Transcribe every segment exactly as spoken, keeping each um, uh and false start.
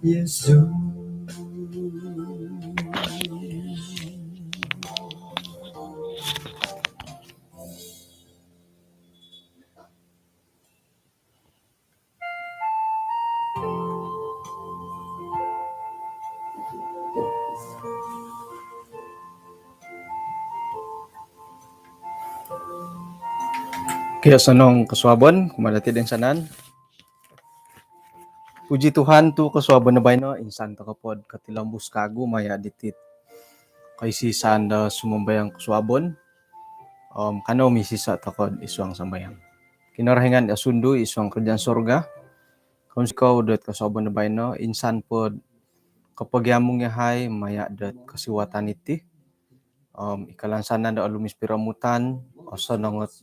Yesus. Kio, osonong kosuabon kumaa dati toinsanan. Puji Tuhan, tu kosuabon do baino insan tokou po do kotilombus kagu maya diti koisisan do sumambayang kosuabon. Om kanou misisa tokou id suang sambayang. Kinorohingan osundu id suang kerajaan surga, kounsikou dot kosuabon do baino insan po do kopogiamung yahai maya dot kosiwatan iti. Om ikalansanan do olumis piromutan, osonong ot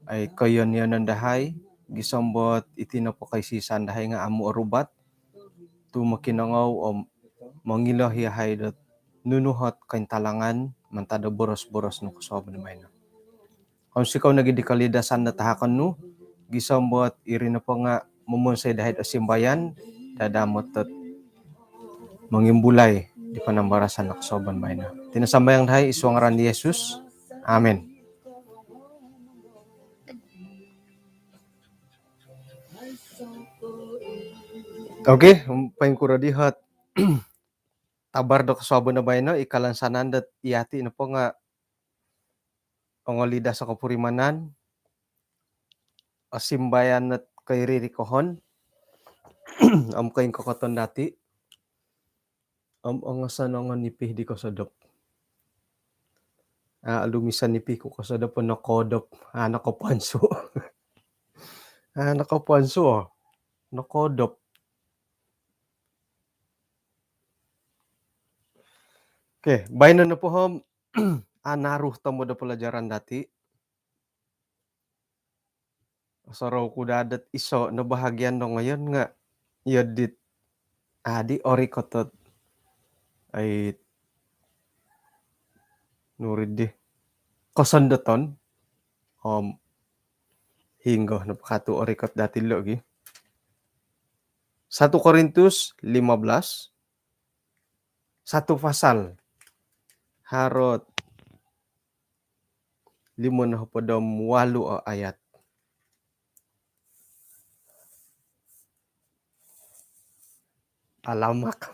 ai koiyon-iyonon dahai, gisom dot iti nopo koisisan dahai nga amu orubat, tu mokinongou om mongilo yahai dot nunu ot kointalangan mantad do boros-boros nu kosuabon do baino. Kounsikou nogi di kolidasan do tahakon nu, gisom dot iri nopo nga momonsoi dahai do simbayan, dadamot dot mongimbulai di panambarasan do kosuabon baino. Iti no sambayang dahai id suang ngaran Yesus. Amin. Okey, poingkuro di ot tabar do kosuabon do baino, ikalansanan dot yati nopo nga ongolidas o kopurimanan, osimbayan ot koiririkohon om koingkokoton dati, om ongosonong o nipi di kosodop. Ah, olumis o nipi ku kosodop, nokoodop. Ah, nokoponsu. Ah, nokoponsu, oh. Nokoodop. Okey, baino nopo om anaru tomod o pelajaran dati. Osorou ku daa dot iso no bahagian do ngoyon nga iyo dit adi orikot ot ai nuri di kosondoton. Om hinggo nopo ka tu orikot dati lo gi. Satu Korintus lima belas, satu pasal, haro ot limo nohopod om walu o ayat. Alamak.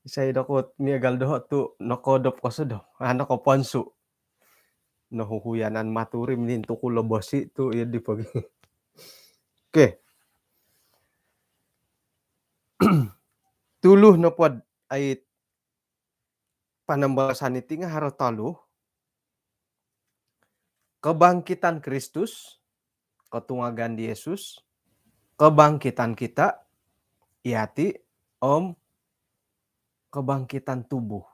Isai dokoyu miagal doho tu nokoodop kosodop, ah, nokoponsu. Nohuhuyanan maturi minintuku lo bosi tu iyo di pogi. Okey. Tulu nopo ot ai panambarasan iti nga haro tolu. Kebangkitan Kristus, kotungagan di Yesus, kebangkitan kita, yati, om kebangkitan tubuh.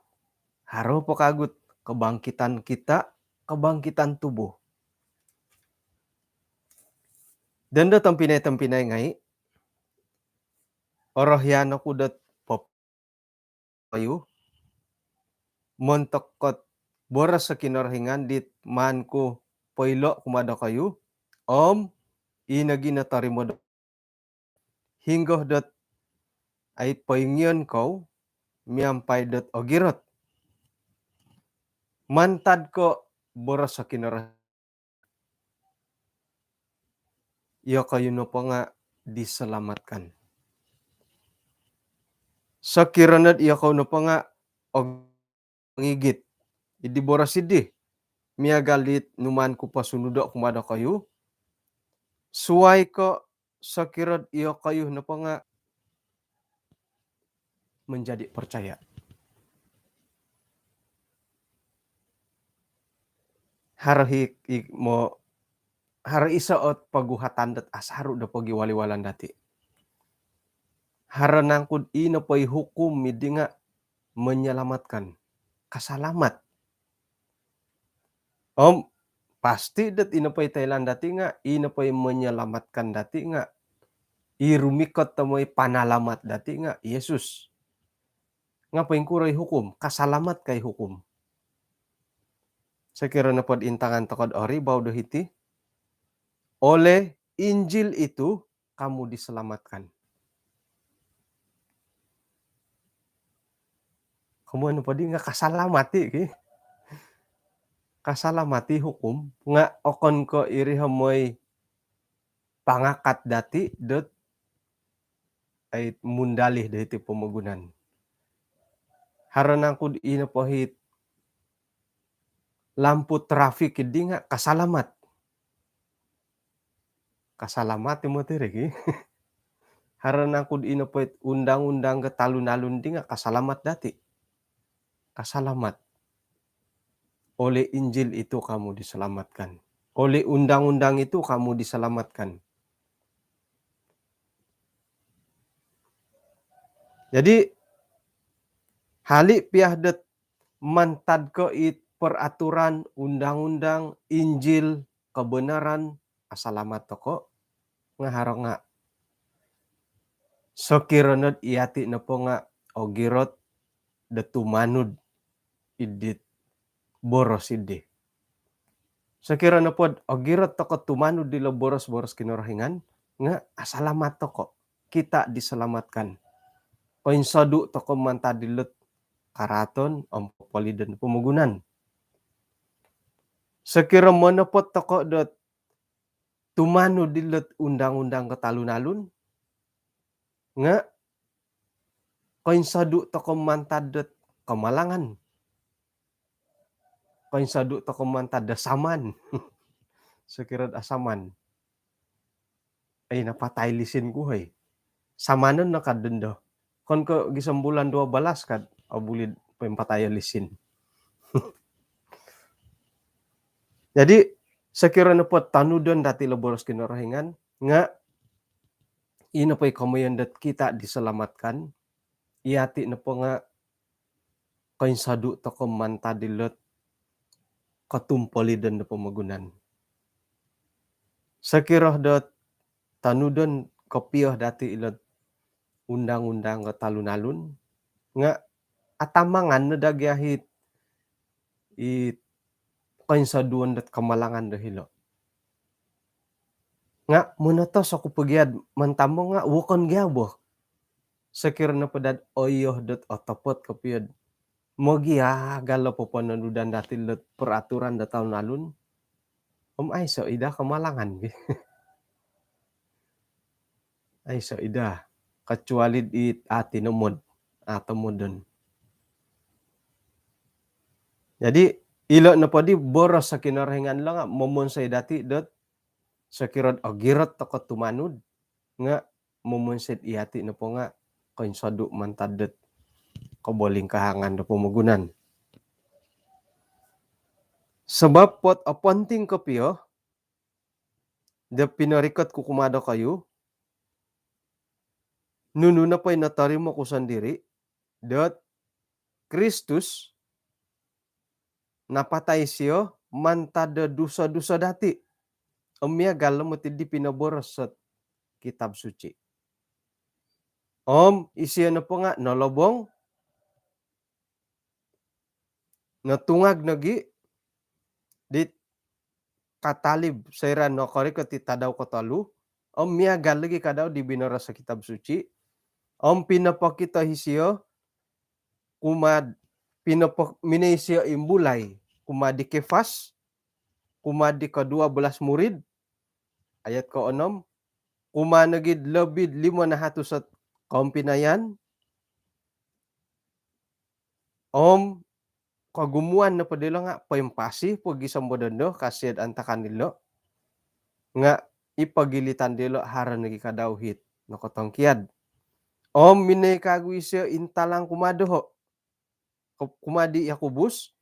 Haro po kagu ot kebangkitan kita, kebangkitan tubuh. Dondo tompinai-tompinai ngai, orohian oku dot pop- koyu montok ot boros o Kinorohingan dit maan ku poilo kumaa dokoyu, om i nogi notorimo do hinggo dot ai poingion kou miampai dot ogirot mantad ko boros o Kinorohingan. Iyokoyu nopo nga diselamatkan. Sokiro nod iyokoyu nopo nga og- ngigit id di boros dii, miagal dit numaan ku posunudo kumaa dokoyu, suai ko sokiro iyokoyu nopo nga menjadi percaya. Haro hi, i, mo, haro iso ot poguhatan dot asaru do pogiwali-walan dati. Haro nangku dot i nopo i hukum dii nga menyelamatkan, kasalamat. Om pasti dot i nopo i toilaan dati nga, i nopo i menyelamatkan dati nga, i rumikot do moi panalamat dati nga Yesus. Nga poingkuro i hukum, kasalamat ka i hukum. Sokiro nopo dot intangan tokou do ori bau do hiti, oleh Injil itu kamu diselamatkan. Komoyon nopo di nga' kasalamat i' ki. Kasalamat i hukum nga' okon ko' iri homoi pangakat dati' dot ai mundalih do hiti pomogunan. Haro nangku'd ino po hit lampu trafik di nga' kasalamat. Kasalamat i' moti ri ki. Haro nangku'd ino po hit undang-undang ko talun-alun di nga' kasalamat dati'. Kasalamat. Oleh Injil itu kamu diselamatkan. Oleh undang-undang itu kamu diselamatkan. Jadi, hali' piya dot mantad ko' it peraturan, undang-undang, Injil, kebenaran, asalamat toko', nga' haro nga'. Sokiro nod iyati' nopo nga' ogirot do tumanud id dit boros iddi. Sokiro nopod ogirot toko' tumanud dilo boros-boros Kinorohingan, nga' asalamat toko'. Kita diselamatkan. Koinsodu' toko' mantad dilot karaaton om popolidon pomogunan. Sokiro monopot toko' dot tumanud dilot undang-undang ko talun-alun, nga' koinsodu' toko' mantad dot kamalangan. Koinsodu' toko' mantad do saman. Sokiro'd asaman. Ai, napatai lisin ku, hoi. Samanon no kad dondo. Okon ko' gisom bulan dua belas kad, o, buli'd poimpatayo lisin. Jadi, sokiro nopod tonudon dati' lo boros Kinorohingan, nga' ino po i komoyon dot kita diselamatkan, iyati' nopo nga' koinsodu' toko' mantad dilot kotumpolidon do pomogunan. Sokiro dot tonudon kopio dati' ilot undang-undang ko talun-alun, nga' atamangan no daa gia hit i koinsoduon dot kamalangan do hilo'. Nga' monotos oku po gia'd mantamong nga' wokon gia bo. Sokiro nopo dad oyo dot otopot kopio'd mogiagal o popononudan dati' dot peraturan do talun-alun, om aiso' i daa kamalangan gi. Aiso' i daa, kecuali di ati nomod, atomodon. Jadi, ilo' nopo di boros o Kinorohingan lo nga' momonsoi dati' dot sokiro'd ogirot toko' tumanud, nga' momonsoi'd iyati' nopo nga' koinsodu' mantad dot kobolingkahangan do pomogunan. Sabap pot oponting kopio do pinorikot ku kumaa dokoyu, nunu nopo i notorimo ku sondiri', dot Kristus napatai isio mantad do duso-duso dati'. Om miagal no moti di pinoboros ot Kitab Suci. Om isio nopo nga' nolobong, notungag nogi' dit katalib soira' nokorikot i tadau kotolu, om miagal nogi' kadau di binoros o Kitab Suci, om pinopokito isio kumaa'd, pinopo-, minoi isio imbulai kumaa di Kefas, kumaa di kedua belas murid, ayat koonom, kumaa nogi'd lobi'd limo nahatus ot kompinayan, om kogumuan nopo dilo' nga' poimpasi po gisom bo dondo ka sio'd antakan dilo', nga' i pogilitan dilo' haro nogi' kadau hit nokotongkiad. Om minoi kaagu isio intalang kumaa doho', ku-, kumaa di Yakobus,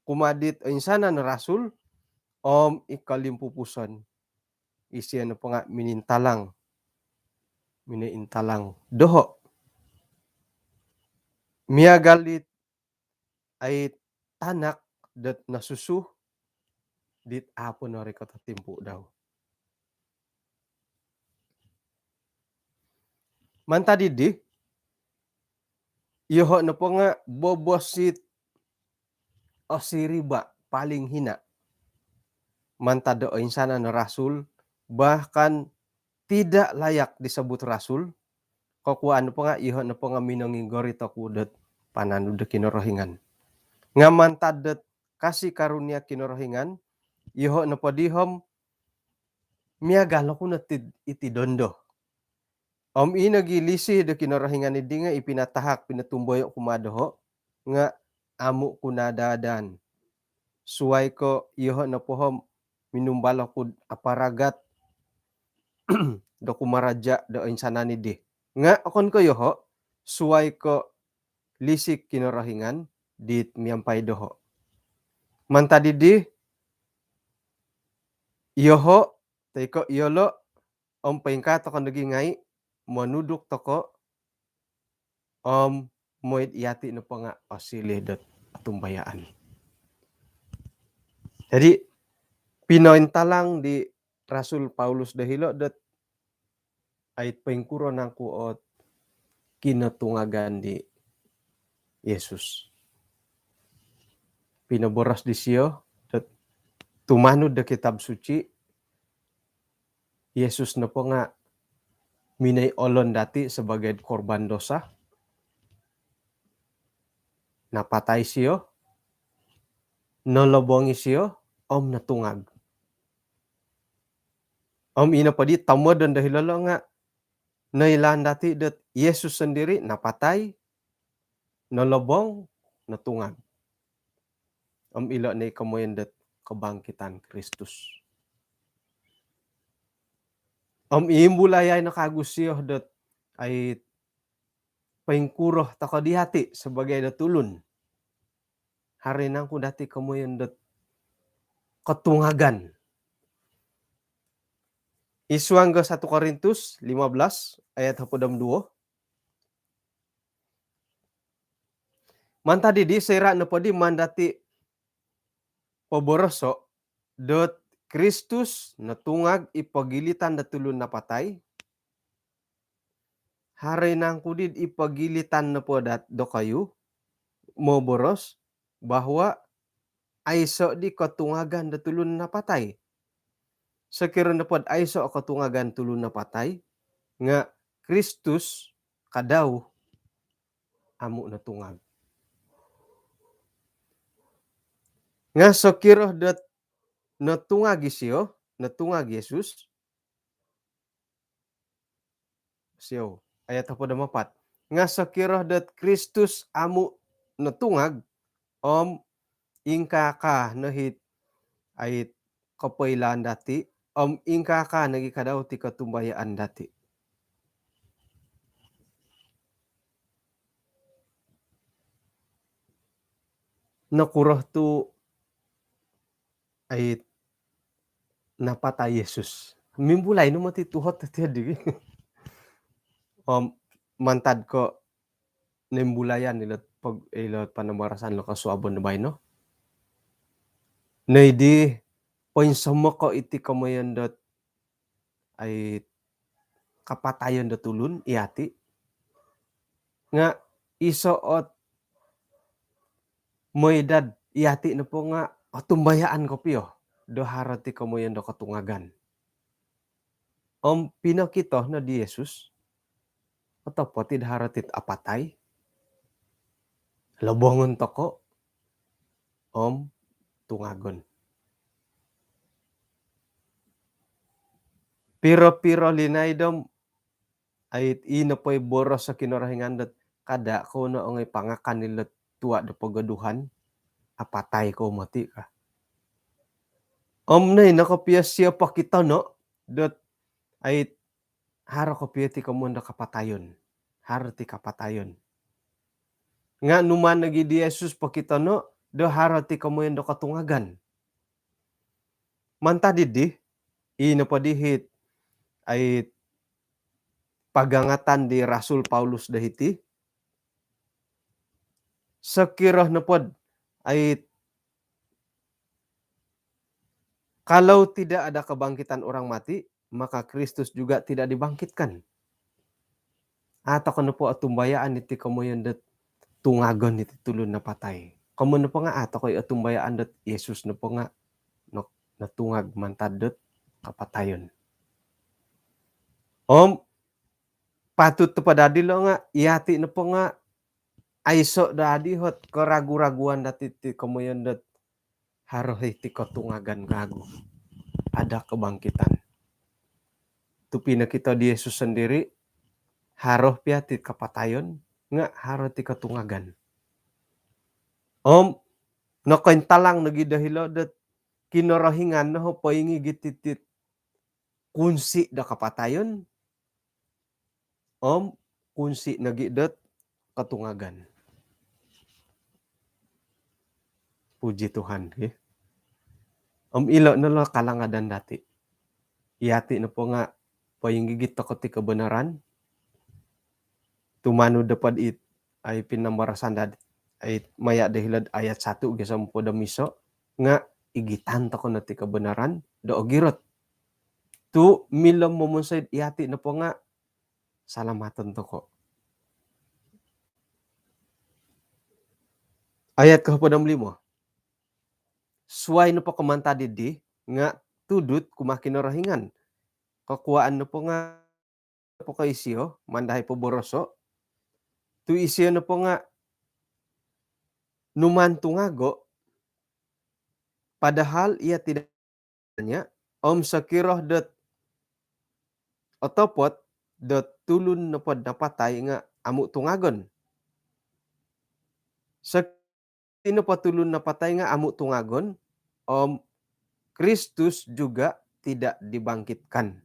kumaa dit oinsanan o rasul, om i kolimpupuson isio nopo nga' minintalang, minoi intalang doho'. Miagal dit ai tanak dot nosusu dit a' po norikot o timpu' dau. Mantad iddi, iyoho' nopo nga' bobos it osiriba', paling hina. Mantad do oinsanan o rasul, bahkan tidak layak disebut rasul, kokuaan nopo nga' iyoho' nopo nga' minonginggori toku dot pananud do Kinorohingan. Nga mantad dot kasih karunia Kinorohingan, yoho nopo di om miagal oku no ti, iti dondo. Om ino gi lisi do Kinorohingan di nga i pinatahak, pinotumboyo kumaa doho, nga amu ku nadaadan. Suai ko yoho nopo om minumbal oku aparagat do kumaraja do insanan di. Nga okon ko yoho, suai ko lisi Kinorohingan dit miampai doho. Mantad di, yoho, toi ko yolo, om poingkaa toko nogi ngai, monuduk toko, om mooi do yati nopo nga osilih dot otumbayaan. Jadi, pinointalang di Rasul Paulus do hilo dot, ai poingkuro nangku ot kinotungagan di Yesus. Pinoboros disio dot tumanud do Kitab Suci, Yesus nopo nga minoi olon dati sebagai korban dosa. Napatai sio, nolobongi sio, om notungag. Om ino po di tomodon do hilo nga noilaan dati dot Yesus sendiri napatai, nolobong, notungag. Om ilo no i komoyon dot kebangkitan Kristus. Om imbulai ai no kagu sio dot, ai poingkuro toko di yati sebagai dot tulun. Haro nangku dati komoyon dot kotungagan? Id suang do satu Korintus lima belas ayat hopod om duo. Mantad di, soira nopo di maan dati poboroso dot Kristus notungag id pogilitan do tulun napatai, haro nangku di id pogilitan nopo dot dokoyu moboros bahawa aiso di kotungagan do tulun napatai? Sokiro nopo dot aiso kotungagan tulun napatai, nga Kristus ka dau amu notungag. Nga sokiro dot notungag isio, notungag Yesus, sio, ayat hopod om apat. Nga sokiro dot Kristus amu notungag, om ingkaa ka no it, ai, kopoilaan dati, om ingkaa ka nogi ka dau ti kotumbayaan dati. Nokuro tu, ai, napatai Yesus? Mimbulai no moti tuhot dati di. Om mantad ko nimbulayan ilo pog-, ilo panambarasan lo kosuabon do baino. Noi di poinsomoko iti komoyon dot, ai, kapatayon do tulun, yati. Nga iso ot mooi dot yati nopo nga otumbayaan kopio do haro ti komoyon do kotungagan. Om pinokito no di Yesus, otopot id haro ti apatai, lobongon toko, om tungagon. Piro-piro linaid om, ai, ino po i boros do Kinorohingan dot, kada kou no ongoi pangakan ilo tua do pogoduhan, apatai kou moti ka. Om noi no kopio sio pokitono dot, ai, haro kopio ti komoyon do kapatayon. Haro ti kapatayon. Nga numaan nogi di Yesus pokitono do haro ti komoyon do kotungagan. Mantad di, ino po di it, ai, pagangatan di Rasul Paulus do hiti, sokiro nopo dot, ai, kalau tidak ada kebangkitan orang mati, maka Kristus juga tidak dibangkitkan. Au toko nopo otumbayaan iti komoyon dot tungagon iti tulun napatai. Komoyon nopo nga au toko i otumbayaan dot Yesus nopo nga no-, notungag mantad dot kapatayon. Om patut nopo dadi lo nga, yati nopo nga aiso' daa dihot keragu-raguan dati' ti komoyon dot haro hiti kotungagan kagu. Ada kebangkitan. Tu pinokito di Yesus sondiri', haro pia ti kapatayon, nga' haro ti kotungagan. Om nokointalang nogi' do hilo' dot Kinorohingan no poingigit iti kunsi' do kapatayon, om kunsi' nogi' dot kotungagan. Puji Tuhan, ki. Om ilo' no lo kalangadan dati'. Iyati' nopo nga' poingigit toko' ti kobonaran, tumanud do pod it, ai pinambarasan dati', ai maya' do hilo'd ayat satu gisom pod om iso', nga' igitan toko' no ti kobonaran do ogirot. Tu' milo momonsoi'd iyati' nopo nga' salamaton toko'. Ayat kohopod om limo. Suwai nopo ko' mantad iddi nga' tudut kumaa Kinorohingan. Kokuwaan nopo nga' nopo ko' isiyo, maan dahai poboroso'. Tu' isiyo nopo nga' numan tungago', padahal ia tidak nya, om sokiro dot otopot dot tulun nopod napatai nga' amu' tungagon. Sokiro nopo tulun napatai nga' amu' tungagon, om Kristus juga tidak dibangkitkan.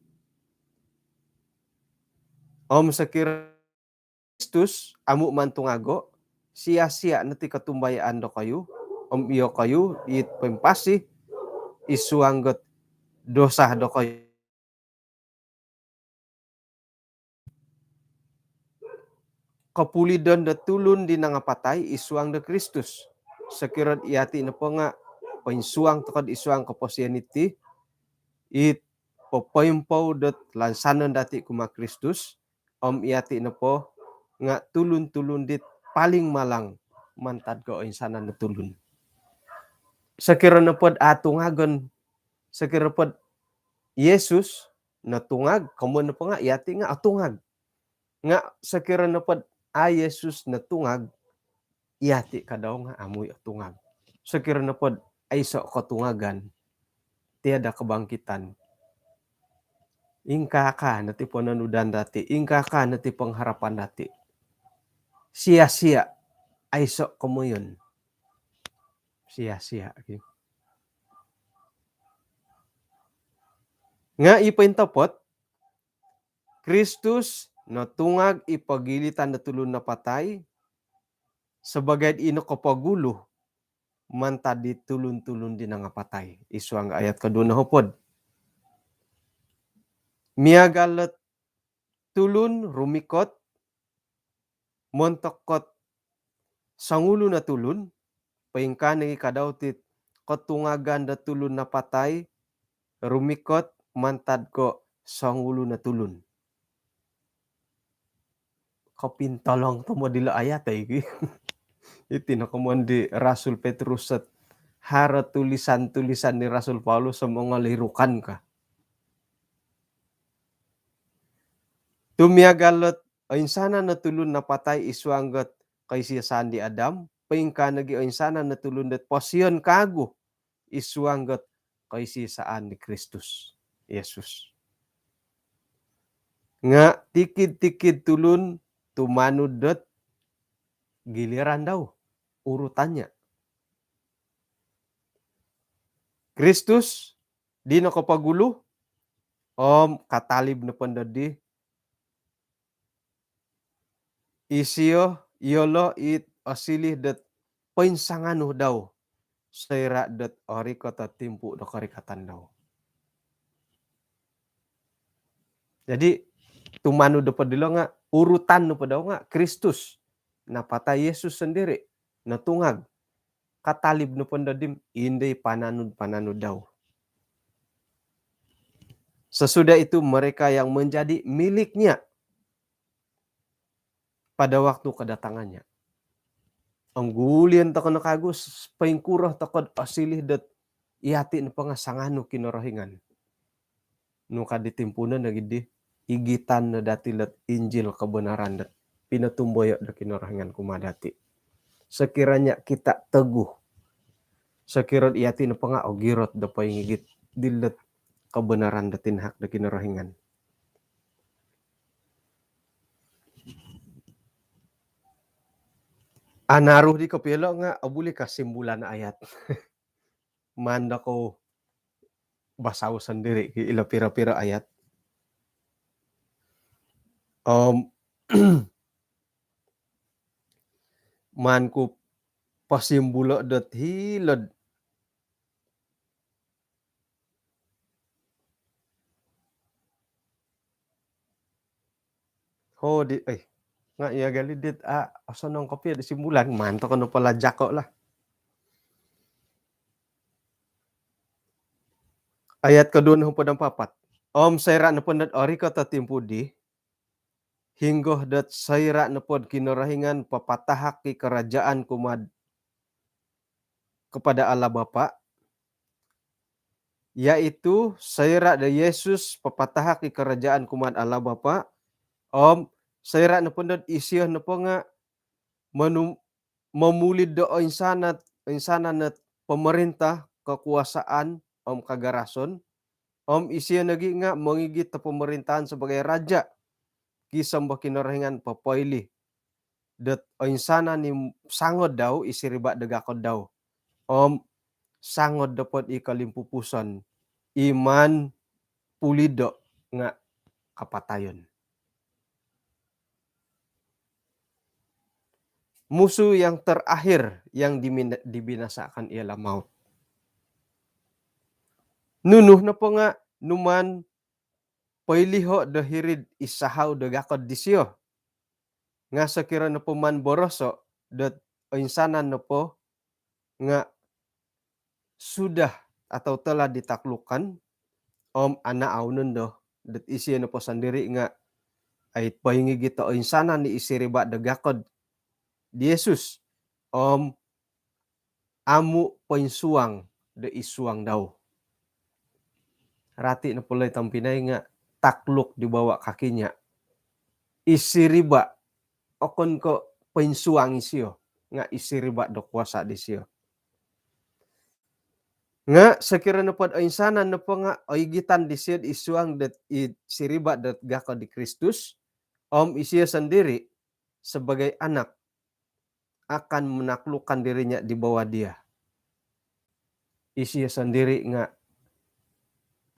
Om sokiro Kristus amu' maan tungago', sia-sia no ti kotumbayaan dokoyu, om iyokoyu it poimpasi id suang dot dosa dokoyu. Kopulidon do tulun di nangapatai id suang do Kristus. Sokiro'd iyati' nopo nga' poinsuang toko'd id suang koposion iti, it popoimpou dot lansanon dati' kumaa Kristus, om iyati' nopo nga' tulun-tulun dit paling malang mantad ko' oinsanan o tulun. Sokiro nopod a' tungagon, sokiro nopod Yesus notungag, komoyon nopo nga' iyati' nga' otungag. Nga' sokiro nopod a' Yesus notungag, iyati' kadau nga' amu' i' otungag. Sokiro nopod aiso' kotungagan, tiada kebangkitan, ingkaa-kaa no ti pononudan dati', ingkaa-kaa no ti pengharapan dati'. Sia-sia, aiso' komoyon. Sia-sia, ki. Nga' i pointopot, Kristus notungag i pogilitan do tulun napatai, sabagai'd i nokopogulu mantad di tulun-tulun di nangapatai. Id suang ayat koduo nohopod. Miagal dot tulun rumikot montok kot songulun o tulun, poingkaa nogi' kadau ti kotungagan do tulun napatai rumikot mantad ko' songulun o tulun. Kopintolong tomod ilo ayat ai ki. Iti no komoyon di Rasul Petrus sot haro tulisan-tulisan di Rasul Paulus sumongolirukan ka. Tu miagal dot oinsanan o tulun napatai id suang dot koiso-isaan di Adam, poingkaa nogi' oinsanan o tulun dot posion kagu id suang dot koiso-isaan di Kristus Yesus. Nga' tikid-tikid tulun tumanud dot giliran dau, urutannya. Kristus di nokopogulu, om katalib nopo noddi, isiyo, iyolo' it osilih dot poinsanganu dau soira' dot orikot o timpu' do korikatan dau. Jadi, tumanud nopo dilo nga', urutan nopo dau nga' Kristus, napatai Yesus sondiri', notungag. Katalib nopo noddi, ino i pananud-pananud dau. Sesudah itu mereka yang menjadi miliknya pada waktu kedatangannya. Onggulion toko' no kagu, poingkuro toko'd osilih dot iyati' nopo nga' sanganu Kinorohingan. Nu kad di timpuunon nogi' di, igitan no dati' lot Injil kebenaran dot pinotumboyo' do Kinorohingan kumaa dati'. Sekiranya kita teguh, sekiranya iti nopo nga ogirot do poingigit dilot kebenaran do tinahak do Kinorohingan. Anaru di kopio nga obuli kesimpulan ayat. Maan dokoyu basao sendiri ki ilo piro-piro ayat. Om, maan ku posimbulo dot hilo'd Ho di, eh, nga miagal i dit, ah, osonong kopio di simbulan, maan tokou no palajako lah. Ayat koduo nohopod om apat. Om soira nopo dot orikot o timpu di, hinggo dot soira nopo do Kinorohingan papatahak i kerajaan kumaa kepada Allah Bapa, yaitu soira do Yesus papatahak i kerajaan kumaa Allah Bapa, om soira nopo dot isio nopo nga monu-, momulid do oinsanan, oinsanan ot pemerintah, kekuasaan, om kagarason, om isio nogi nga mongigit do pemerintahan sebagai raja, gisom do Kinorohingan popoilih dot oinsanan i sangod dau, i siriba do gakod dau. Om sangod nopo dot i kolimpupuson, i maan pulido nga kapatayon. Musuh yang terakhir yang dimin-, dibinasakan ialah maut. Nunu nopo nga numaan poiliho do hiri'd i sahau do gakod disio. Nga sokiro nopo maan boroso dot oinsanan nopo nga sudah atau telah ditaklukkan, om anaau nondo dot isio nopo sondiri nga ai poingigit do oinsanan i siriba do gakod di Yesus, om amu poinsuang do id suang dau. Rati nopo lo i tompinai nga takluk di bawah kakinya. I siriba, okon ko poinsuang isio, nga i siriba do kuasa disio. Nga sokiro nopo dot oinsanan nopo nga oigitan disio id suang dot i siriba dot gakod di Kristus, om isio sondiri sebagai anak akan menaklukkan dirinya di bawah dia. Isio sondiri nga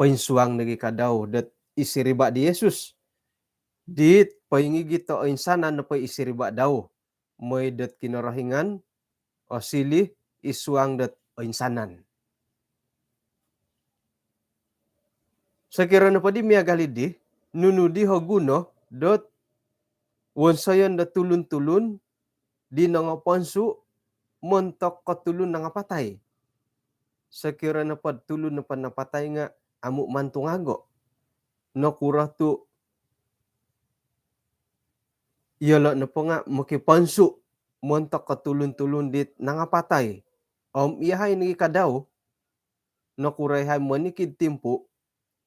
poinsuang nogi ka dau dot i siriba di Yesus. Dit poingigit do oinsanan nopo i siriba dau, mooi dot Kinorohingan osiliu id suang dot oinsanan. Sokiro nopo di miagal i di, nunu di ho guno dot wonsoyon do tulun-tulun di nongoponsu montok ko tulun nangapatai? Sokiro nopo dot tulun nopo napatai nga amu maan tungago, nokuro tu iyolo nopo nga mokiponsu montok ko tulun-tulun dit nangapatai. Om iyahai nogi ka dau, nokuro iyahai monikid timpu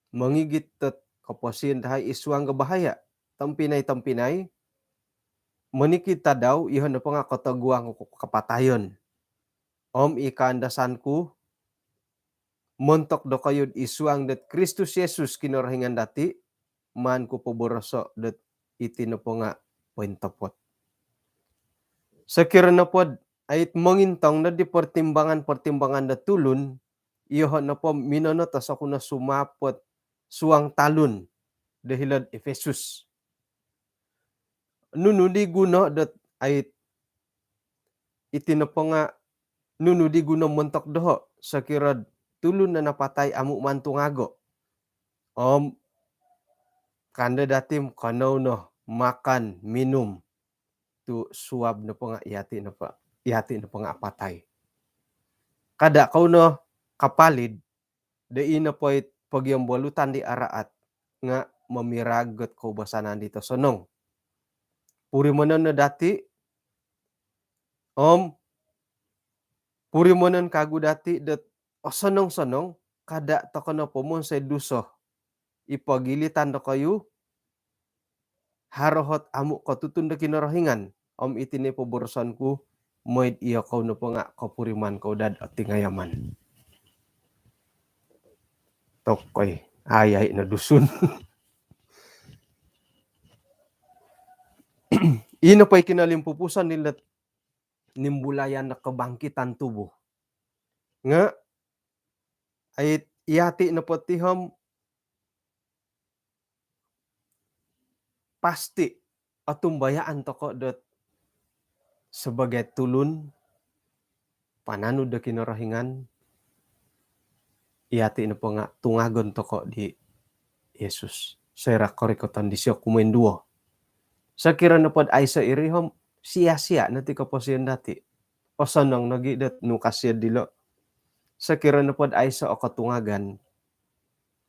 mongigit dot koposion dahai id suang do bahaya. Tompinai-tompinai, monikid tadau, iyoho nopo nga kotoguang ko kapatayon. Om i kaandasan ku, montok dokoyu id suang dot Kristus Yesus Kinorohingan dati, maan ku poboroso dot iti nopo nga pointopot. Sokiro nopo dot ai mongintong no di pertimbangan-pertimbangan do tulun, iyoho nopo minonotos oku no sumaap ot suang talun do hilo'd Efesus. Nunu di guno dot ai iti nopo nga nunu di guno montok doho, sokiro tulun napatai amu maan tungago? Om kando dati om kanou no makan, minum, tu suab nopo nga iyati nopo, iyati nopo nga apatai. Kada kou no kapalid do i nopo it pogiombolutan di araat nga momiraggot koubasanan dit osonong. Purimonon no dati, om purimonon kagu dati dot osonong-sonong, kada tokou no pomonsoi duso. I pogilitan dokoyu, haro ot amu kotutun do Kinorohingan. Om iti no i poboroson ku, moi'd iyokou nopo nga' kopuriman kou dad otingayaman. Tokoi, ayai no Dusun. Ino po i kinolimpupuson ni lot nimbulayan do kebangkitan tubuh. Nga' ai, iyati' nopo ti om pasti' otumbayaan toko' dot sebagai tulun pananud do Kinorohingan, iyati' nopo nga' tungagon toko' di Yesus soira' korikoton disio kumoinduo. Sokiro nopod aiso' iri om sia-sia no ti koposion dati'. Osonong nogi' dot nu ka sio dilo'. Sokiro nopod aiso' o kotungagan,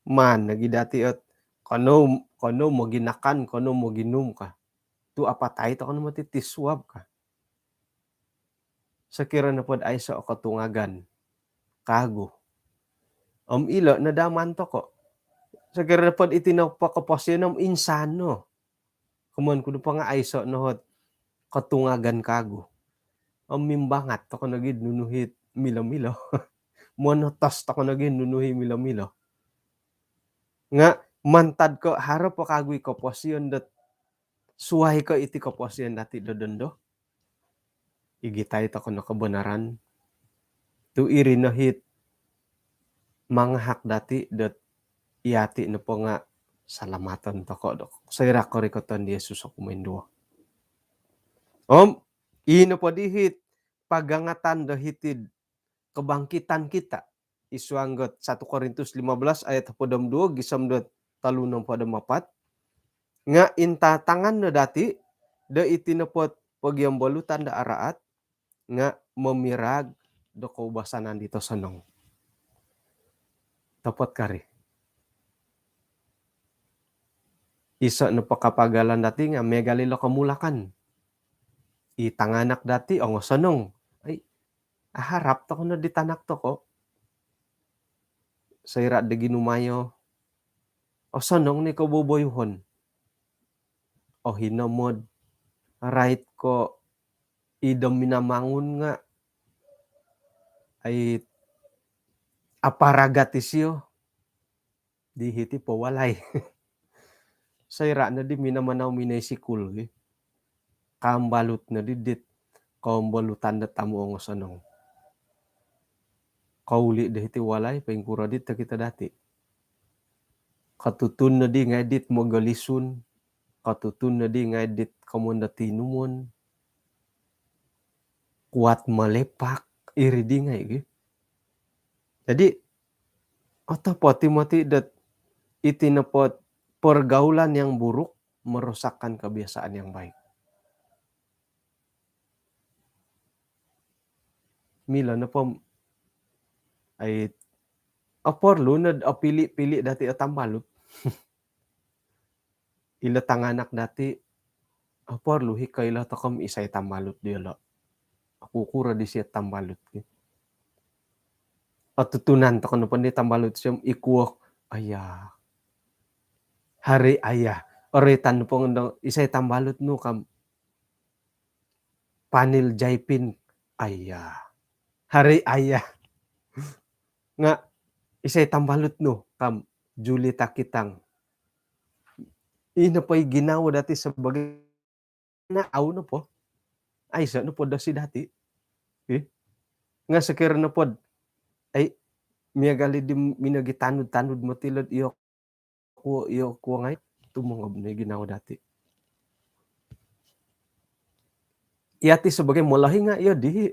maan nogi' dati' ot, "Konou, konou moginakan, konou moginum," ka. Tu' apatai toko' no moti ti suab ka. Sokiro nopod aiso' o kotungagan kaagu, om ilo' no daa maan toko'. Sokiro nopod iti nopo koposion om insan no. Komoyon ku nopo nga' aiso' no ot kotungagan kaagu, om mimbangat toko' nogi'd nunu it milo-milo. Monotos toko' nogi'd nunu it milo-milo. Nga' mantad ko' haro po kaagu i koposion dot suwai ko' iti koposion dati' do dondo, igitai toko' no kobonaran. Tu' iri no it mangahak dati' dot iyati' nopo nga' salamaton toko' do soira' korikoton di Yesus o kumoinduo. Om ii nopo di it pagangatan do hiti'd kebangkitan kita, i suang dot satu Korintus lima belas ayat hopod om duo gisom dot tolu nohopod om apat, nga' intatangan no dati' do iti nopo ot pogiombolutan do araat nga' momiraag do koubasanan dit osonong. Topot kari. Iso' nopo kapagalan dati' nga' miagal ilo komulakan. I tanganak dati' ongosonong. Ai, aharap toko' no di tanak toko'. Soira' do ginumayo, osonong ni koboboyuhon. Ohinomod, rait ko' i do minamangun nga' ai, aparagat isio di hiti po walai. Soira' noddi minamanau minoi sikul gi, kaambalut noddi dit kaambalutan dot amu' ongosonong. Kauli' do hiti walai, poingkuro dit tokito dati'. Kotutun noddi ngai' dit mogolisun, kotutun noddi ngai' dit komoyon do tinumon, kuat melepak, iri di ngai' gi. Jadi, otopot i moti dot iti nopo pergaulan yang buruk merosakkan kebiasaan yang baik. Milo nopo, ai, oporlu nod opili-pili dati' o tambalut. Ilo tanganak dati', oporlu i koilo toko' om isai tambalut diyolo'. Okukuro disio tambalut ki. Otutunan toko' nopo di tambalut sio om ikuo, "Ayah. Hari Ayah." Oroitan nopo nga' isai tambalut nu ka om Panil Jaipin, "Ayah." Hari Ayah. Nga' isai tambalut nu ka om Julita Kitang. Ino po i ginawo dati' sebagai na au nopo. Aiso' nopo dosi dati'. Ih. Nga' sokiro nopod, ai, miagal i di minogitanud-tanud moti lo'd iyo kuo, iyo kuo ngai', tumongob no i ginawo dati'. Iyati' sebagai molohing nga' iyo di.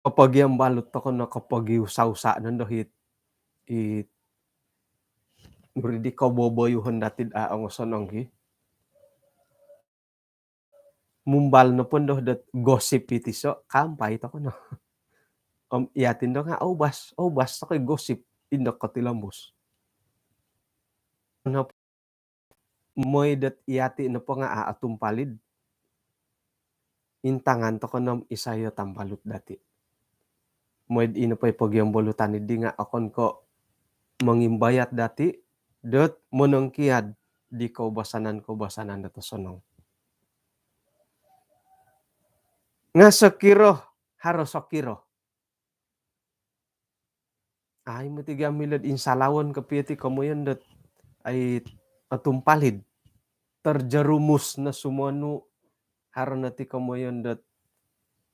Kopogiambalut toko' no, kopogiusa-usa nondo hit, it, nuri di koboboyuhon dati'd a' ongosonong ki. Mumbal nopo ndo dot gosip iti so', kaampai toko' no. Om iyati' ndo nga' oubas, oubas toko' i gosip, indo kotilombus. Nop-, moi dot iyati' nopo nga' a' otumpalid, intangan toko' no om isai o tambalut dati'. Moi'd ino po i pogiambalutan iddi nga' okon ko' mongimbayat dati' dot monongkiad di koubasanan-koubasanan dot osonong. Nga sokiro, haro sokiro. Ai moti gia milo'd insalawon kopio ti komoyon dot ai otumpalid. Terjerumus no sumonu, haro no ti komoyon dot,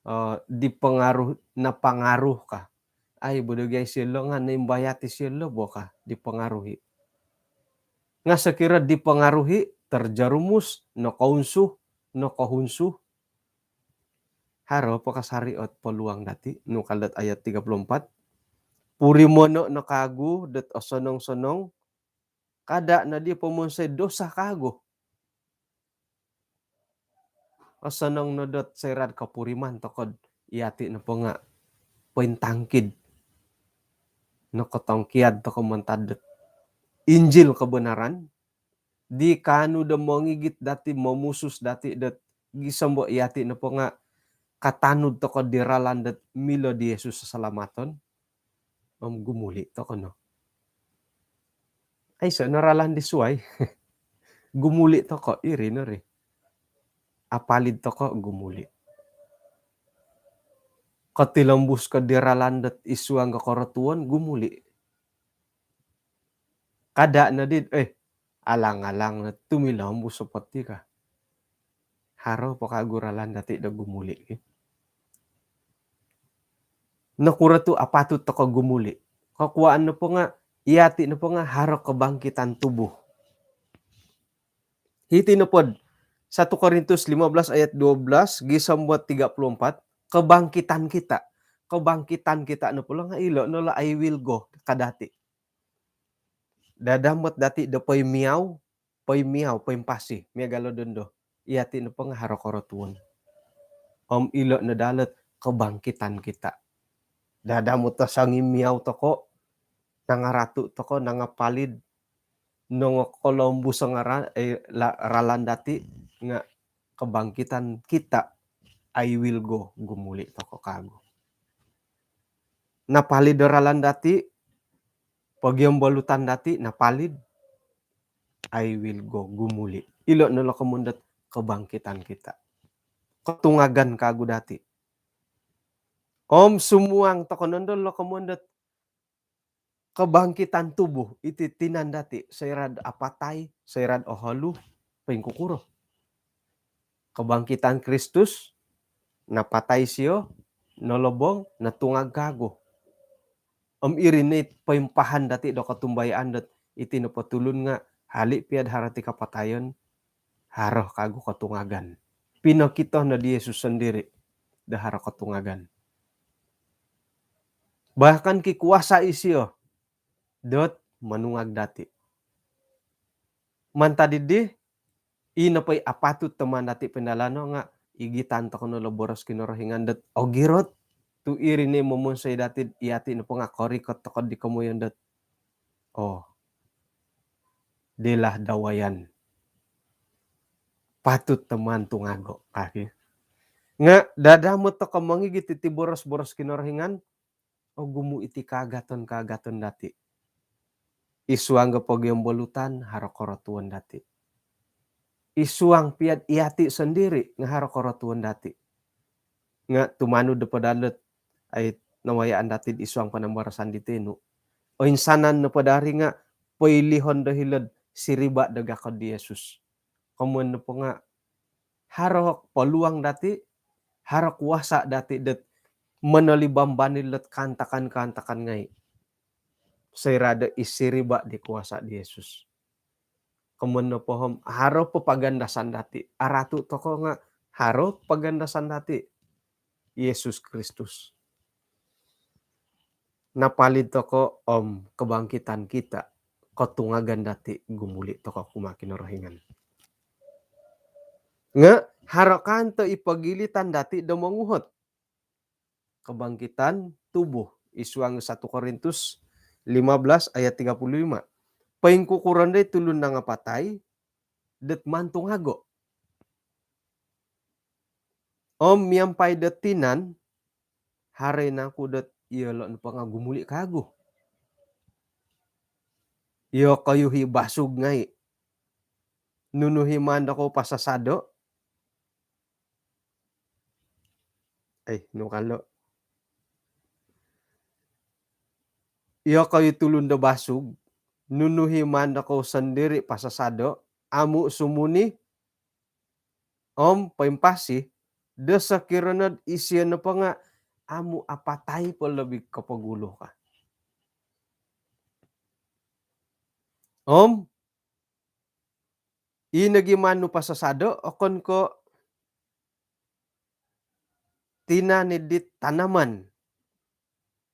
eh, dipengaruh, napangaruh ka. Ai bodo gia isio lo nga naimbayat isio lo bo ka, dipengaruhi. Nga sokiro dipengaruhi, terjerumus, nokounsuh, nokohunsuh, haro po kasari ot peluang dati, nung ka dot ayat tiga puluh empat. Purimono no kagu dot osonong-sonong, kada no di pomonsoi dosa kagu. Osonong no dot soira'd kopuriman toko'd iyati nopo nga pointangkid, nokotongkiad toko mantad dot Injil kebenaran, di kaanu do mongigit dati, momusus dati dot gisom bo iyati nopo nga katanud toko di ralan dot milo di Yesus sasalamaton, om gumuli toko no. Aiso no ralan di suai. Gumuli toko, iri no ri. Apalid toko, gumuli. Kotilombus ko di ralan dot id suang ko korotuon, gumuli. Kada no di, eh, alang-alang no tumilombus seperti ka. Haro po kagu ralan dati do gumuli ki. Nokuro tu apatut toko gumuli? Kokuaan nopo nga, iyati nopo nga haro kebangkitan tubuh. Hiti nopod satu Korintus lima belas ayat dua belas gisom bo tiga puluh empat, kebangkitan kita. Kebangkitan kita nopo lo nga ilo no lo I will go ka dati. Dadamot dati do poimiau, poimiau, poimpasi, miagal do dondo. Iyati nopo nga haro korotuon. Om ilo no dalot kebangkitan kita. Dadamot do songimiau toko, nangaratu toko, nangapalid, nongokolombus ngara-, eh, la-, ralan dati nga kebangkitan kita, I will go, gumuli toko kagu. Napalid do ralan dati, pogiombolutan dati, napalid, I will go, gumuli. Ilo no lo komoyon dot kebangkitan kita. Kotungagan kagu dati. Om sumuang toko nondo lo komoyon dot kebangkitan tubuh, iti tinan dati, soira'd apatai, soira'd oholu, poingkukuro? Kebangkitan Kristus, napatai isio, nolobong, natungag kagu. Om iri no it poimpahan dati do kotumbayaan dot iti nopo tulun nga hali pia'd haro ti kapatayon, haro kagu kotungagan. Pinokito no di Yesus sondiri do haro kotungagan. Bahkan kikuasa isio dot monungag dati. Mantad dii, i nopo i apatut do maan dati pindalano nga igitan toko no lo boros Kinorohingan dot ogirot, tu iri no momonsoi dati, iyati nopo nga korikot toko di komoyon dot, oh, dilah dawayan. Patut do maan tungago, kaki. Nga dadamot toko mongigit iti boros-boros Kinorohingan, ogumu iti kaagaton-kaagaton dati. Id suang do pogiombolutan, haro korotuon dati. Id suang pia'd iyati sondiri nga haro korotuon dati. Nga tumanud do padalot ai nawayaan dati id suang panambarasan di tinu. Oinsanan nopo dari nga poilihon do hilo'd siriba do gakod di Yesus. Komoyon nopo nga haro peluang dati, haro kuasa dati dot monolibamban ilot kaantakan-kaantakan ngai. Soira do id siriba di kuasa di Yesus. Komoyon nopo om haro papagandasan dati. Aratu toko nga haro pagandasan dati, Yesus Kristus. Napalid toko om kebangkitan kita, kotungagan dati gumuli toko kumaa Kinorohingan. Nga haro kanto i pogilitan dati do monguhot. Kebangkitan tubuh, id suang satu Korintus lima belas ayat tiga puluh lima. Poingkukuro no di tulun nangapatai dot maan tungago? Om miampai dot tinan, haro i nangku dot iyolo nopo nga gumuli kagu? Iyokoyu i basug ngai. Nunu i maan dokoyu pasasado? Ai, nu kalo. Iyokoyu tulun do basug, nunu i maan dokou sondiri pasasado, amu sumuni, om poimpasi, do sokiro nod isio nopo nga amu apatai po lobi kopogulu ka. Om i nogi maan nu pasasado, okon ko tinan i dit tanaman.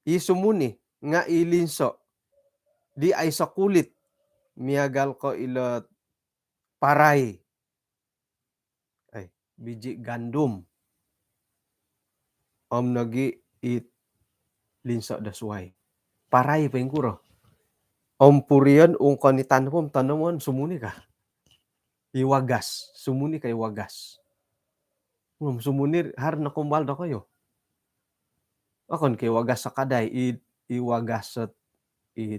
I sumuni nga i linso di aiso kulit, miagal ko ilo parai. Ai, biji gandum. Om nogi i linso do suai. Parai poingkuro. Om purion ungkon i tanopom tonomon sumuni ka. I wagas, sumuni ka i wagas. Om sumuni haro nokumbal dokoyu. Okon ko i wagas sakadai, i, i wagas sot, i,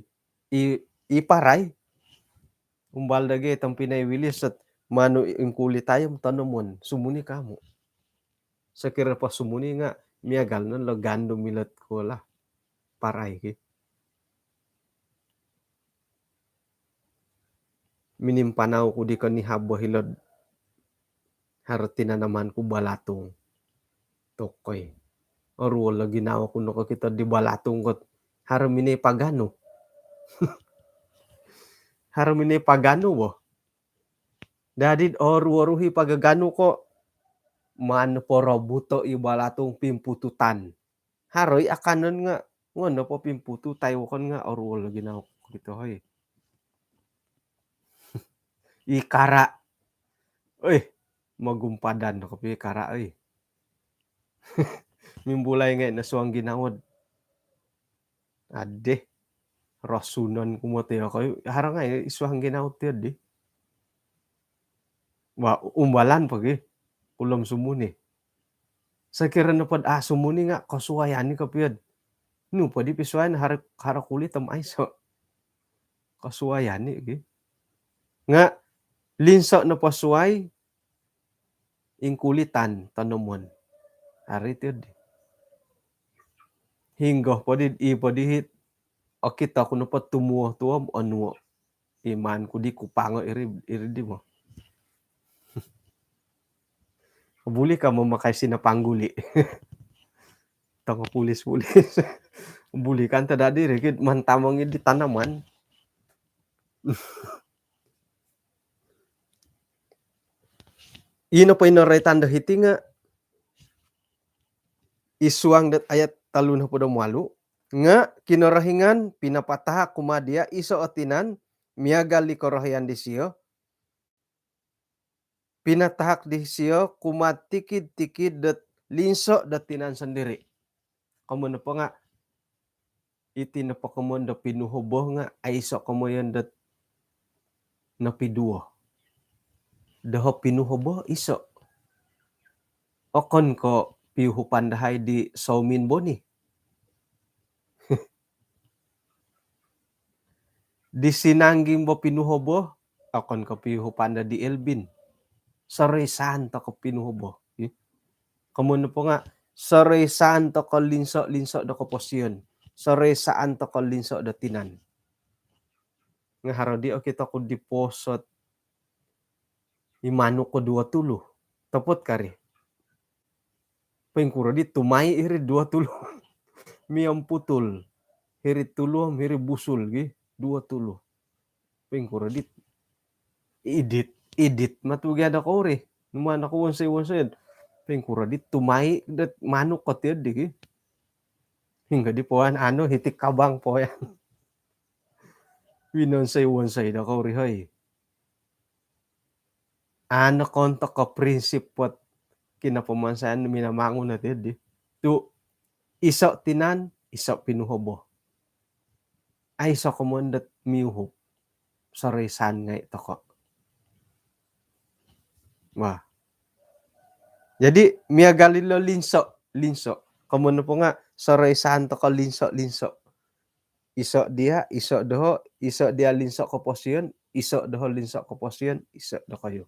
i, i parai. Umbal dagi tompinai Wilis sot manu ingkulit ayam tonomon, sumuni kamu. Sokiro po sumuni nga miagal no lo gandum milot ko lah. Parai ki. Minimpanau ku di konihab bo hilo'd haro tinanaman ku balatung. Tokoi. Oruol lagi nawa ku nokokito di balatung kot haro minoi paganu. Haro minoi paganu bo. Dadi oruol ruhi pagaganu ko maan porobuto i balatung pimpututan. Haro i akanon nga ngono po pimpututai wokon nga oruol lagi nawa ku kito hoi. I kara. Oi, magumpadan no kopi kara oi. Mimbulai ngai no suang ginawo. Adeh. Rosunon ku mo tio koi. Haro ngai i suang ginawo tio di. Wah, umbalan pagi. Ulom sumuni. Sokiro nopod a sumuni nga kosuayan i kopio. Nu podi pisuayan haro, haro kulit om aiso. Kosuayan i gi. Nga linso nopo suai ingkulitan tonomon. Haro tio di. Hinggo podi, i podi hit. Okito ku nopo tumuo tuom onuo. Iman ku di kupango iri, iri di mo. Buli ka mamakai sinapangguli. Tongo pulis-pulis. Buli kan tadadi rikit mantamong di tanaman. Ino po ino roitan do hiti nga i suang dot ayat tolu nohopod om walu nga Kinorohingan pinapatahak kumaa dia iso o tinan miagal di korohian disio, pinatahak disio kumaa tikid-tikid dot linso dot tinan sondiri. Komoyon nopo nga iti nopo komoyon do pinuhobo nga aiso komoyon dot nopiduo. Doho pinuhobo iso. Okon ko piuhupan dahai di Saumin Boni. Di Sinanggim bo pinuhobo, okon ko piuhupan do di Elvin. Soroisan toko pinuhobo. Komoyon nopo nga soroisan toko linso-linso do koposion. Soroisan toko linso do tinan. Nga haro di okito ku di post ot i manuk ko duo tulu. Topot kari. Poingkuro di tumai hiri duo tulu. Miamputul. Hiri tulu om hiri busul gi. Duo tulu. Poingkuro di idit. Idit matu gi ada kori. Numa anak wonsoi-wonsoi. Poingkuro di tumai dot manuk ko tio di gi. Hinggo di poan anu hiti kabang poan. Winonsoi-wonsoi do kori hoi. Ano kontok ko prinsip pot kinapamansayan minamangun ati di. Tu iso tinan, iso pinuhobo. Aiso komoyon dot miuhup. Soroisan ngai toko. Wah. Jadi miagal ilo linso, linso. Komoyon nopo nga soroisan toko linso, linso. Iso dia, iso doho, iso dia linso koposion, iso doho linso koposion, iso dokoyu.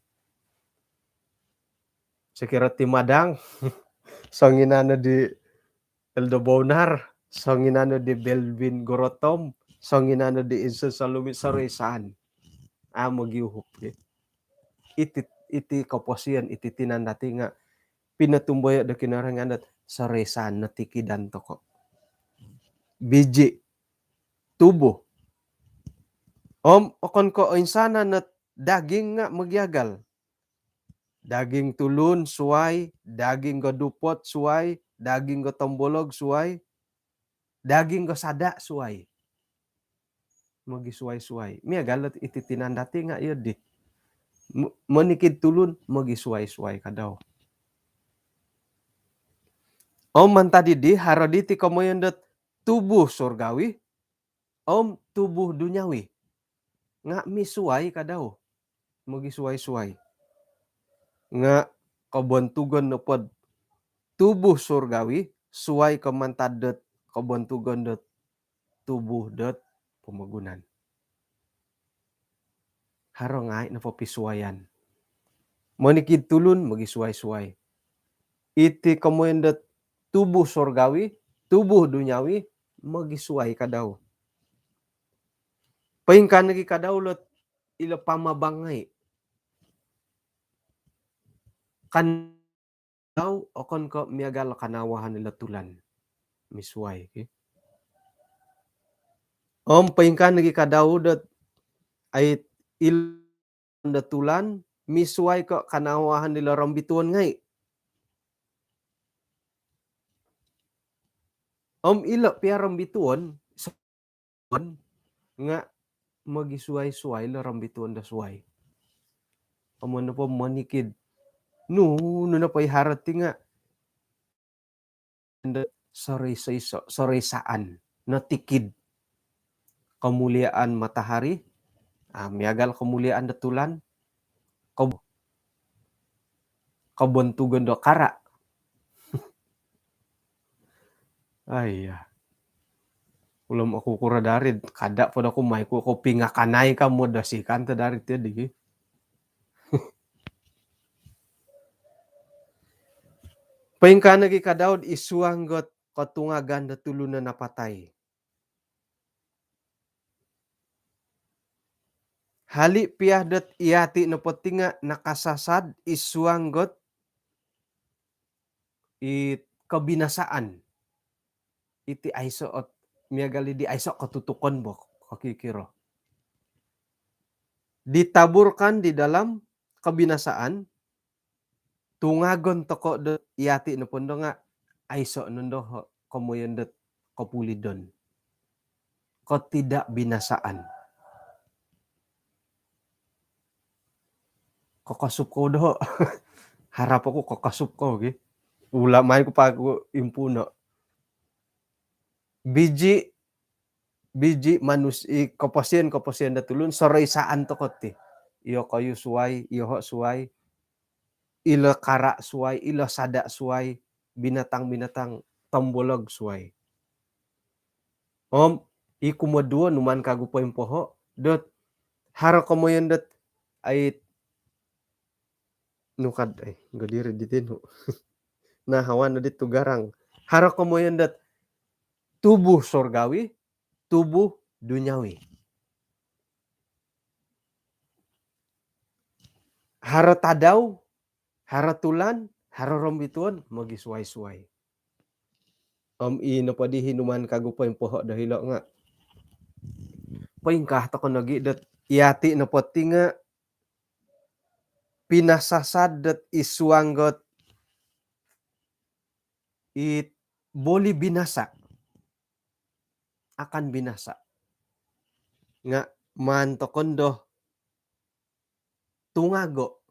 Sokiro timadang, Songinan di Eldo Bonar, songinan di Belvin Gorotom, songinan di Insen Salumi, soroisan. A' mogiuhup gi. Iti, iti koposion, iti tinan dati' nga' pinotumboyo' do Kinorohingan dot soroisan, notikidan toko'. Biji, tubuh. Om okon ko' oinsanan ot daging nga' mogiagal. Daging tulun suwai, daging do dupot suwai, daging do tombolog suwai, daging do sada' suwai. Mogisuwai-suwai. Miagal ot iti tinan dati' nga' iyo di. Mo-, monikid tulun, mogisuwai-suwai kadau. Om mantad iddi, haro diti komoyon dot tubuh surgawi, om tubuh duniawi. Nga' misuwai kadau. Mogisuwai-suwai. Nga' kobontugon nopod tubuh surgawi, suwai ko mantad dot kobontugon dot tubuh dot pomogunan. Haro ngai' nopo pisuwayan. Monikid tulun, mogisuwai-suwai. Iti komoyon dot tubuh surgawi, tubuh duniawi, mogisuwai kadau. Poingkaa nogi kadau lot ilo pamabang ngai'. Kan kadau okon ko' miagal kanawahan ilo tulan. Misuwai, ki. Om poingkaa nogi kadau dot ai ilo do tulan, misuwai ko' kanawahan ilo rombituon ngai'. Om ilo pia rombituon, nga' mogisuwai-suwai ilo rombituon do suwai. Om nopo monikid, nu, nu nopo i haro ti nga' soroi-, soiso-, soroisaan, notikid. Kemuliaan matahari, a, miagal kemuliaan do tulan, kob-, kobontugon do kara'. Aiya. Ulom oku kuro dari, kada' po do kumai ku, kopingakanai ka modosikan to dari ti di. Poingkaa nogi kadau id suang dot kotungagan do tulun do napatai. Hali' pia dot iyati' nopo ti nga' nakasasad id suang dot i kobinasaan. Iti aiso' ot, miagal di aiso' kotutukon bo, kokikiro. Ditaburkan di dalam kebinasaan, tungagon toko' do iyati' nopo ndo nga' aiso' nondo komoyon dot kopulidon. Ketidakbinasaan. Kokosup kou doho'. Harap oku kokosup kou gi. Ula' mai ku paku impuno'. Biji, biji manus-, i koposion-koposion do tulun, soroisaan toko' ti. Iyokoyu suwai, iyoho' suwai, ilo kara' suwai, ilo sada' suwai, binatang-binatang tombolog suwai. Om i kumoduo numan kagu poimpoho' dot haro komoyon dot ait nukad, eh, godiri di tinu. Nah, hawan di tugarang. Haro komoyon dot tubuh surgawi, tubuh duniawi. Haro tadau, haro tulan, haro rombituon, mogisuwai-suwai. Om i nopo di hinuman kagu poimpoho' do hilo' nga' poingkaa toko' nogi dot iyati' nopo ti nga' pinasasad dot id suang dot it boli binasa. Akan binasa. Nga' maan toko' ndo tungago'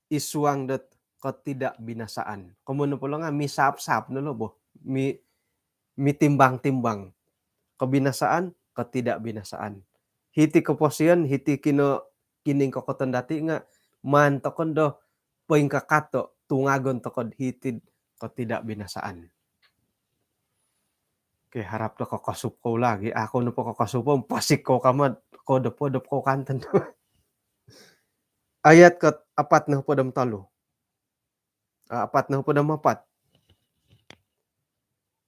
id suang dot ketidakbinasaan. Komoyon nopo lo nga' misaap-saap no lo bo. Mi-, mitimbang-timbang. Kebinasaan, ketidakbinasaan. Hiti koposion, hiti kino-, kiningkokoton dati' nga' maan toko' ndo poingkakato', tungagon toko' hiti'd ketidakbinasaan. Okey, harap do kokosup kou lagi. Aku nopo kokosup, pasik kou kama, kodop-kodop kou kantan. Ayat kaapat nohopod om tolu. apat nohopod om apat.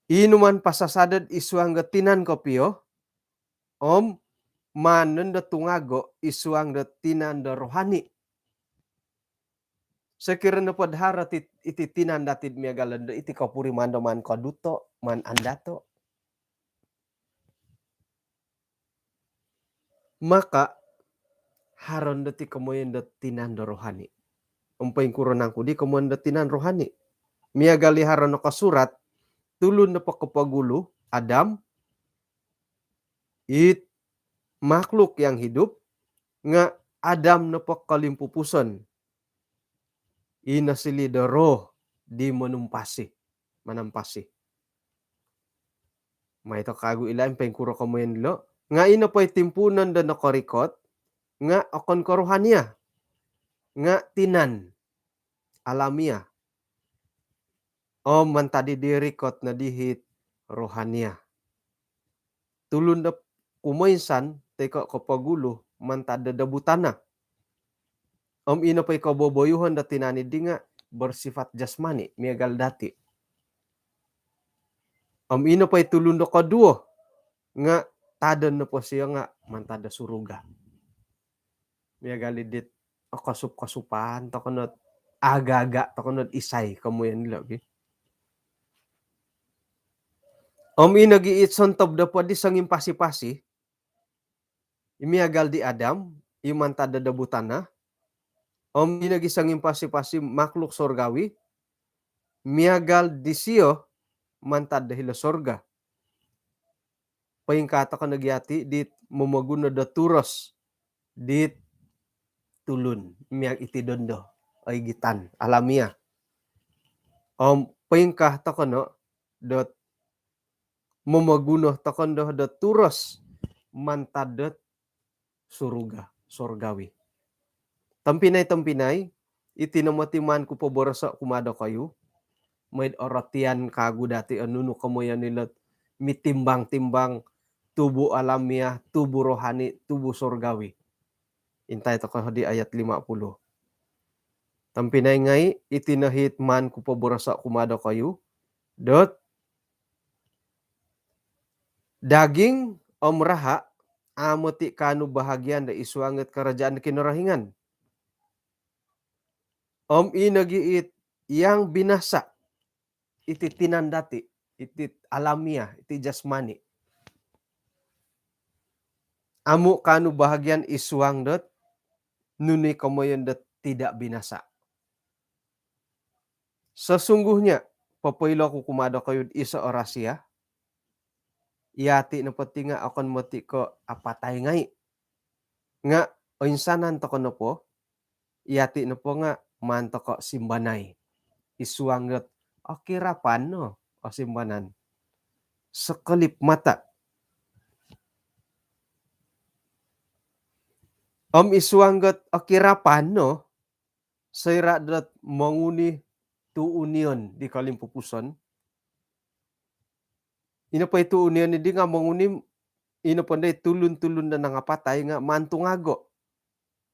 Inuman pasasado'd isuang do tinan kopio, om maan nondo tungago' isuang do tinan do rohani. Sokiro nopo'd haro ti, iti tinan dati'd miagal do iti kopuriman do maan koduto', maan andato', maka' haro nondo ti komoyon do tinan do rohani. Om poingkuro nangku di komoyon do tinan rohani? Miagal i haro nokosurat, tulun nopo kopogulu, Adam, it makhluk yang hidup, nga' Adam nopo kolimpupuson, i nosiliu do roh di monumpasi, manampasi. Mai to kagu ilo' om poingkuro komoyon dilo'. Nga' ino po i timpuunon do nokorikot nga' okon ko' rohania, nga' tinan, alamiah. Om mantad di rikot no dihit rohania. Tulun do kumoinsan toi ko' kopogulu mantad do dobu tana. Om ino po i koboboyuhon do tinan iddi nga' bersifat jasmani, miagal dati'. Om ino po i tulun do koduo nga' tadon nopo sio nga' mantad do suruga. Miagal i dit okosup-kosupan toko' nod, aga-aga' toko' nod isai komoyon dilo' gi. Om ino gi it sontob do poddi songimpasi-pasi, i miagal di Adam, i mantad do dobu tana, om ino gi songimpasi-pasi makhluk sorgawi, miagal disio mantad do hilo sorga. Poingkaa toko' no gi ati' dit momoguno do turos dit tulun, miagal iti dondo, oigitan, alamiah. Om poingkaa toko' no dot momoguno toko' no do turos mantad dot suruga, sorgawi. Tompinai-tompinai, iti no moti maan ku poboroso' kumaa dokoyu, maid orotian kagu dati' o nunu komoyon ilot mitimbang-timbang tubuh alamiah, tubuh rohani, tubuh sorgawi. Intai toko' di ayat lima puluh. Tompinai ngai', iti no hit maan ku poboroso' kumaa dokoyu, dot daging om raha' amu' ti kaanu bahagian do isuang dot karajaan do Kinorohingan. Om ino gi it yang binasa', iti tinan dati', iti alamiah, iti jasmani, amu' kaanu bahagian isuang dot nunu i komoyon dot tidak binasa'. Sesungguhnya, popoilo ku kumaa dokoyu'd iso' o rahasia, iyati' nopo ti nga' okon moti' ko' apatai ngai'. Nga' oinsanan toko' nopo, iyati' nopo nga' maan toko' simbanai isuang dot okirapan no o simbanan. Sekelip mata. Om isuang dot okirapan no, soira' dot monguni tuunion di kolimpupuson. Ino po i tuunion iddi nga' monguni, ino po ndoi tulun-tulun do nangapatai nga' maan tungago'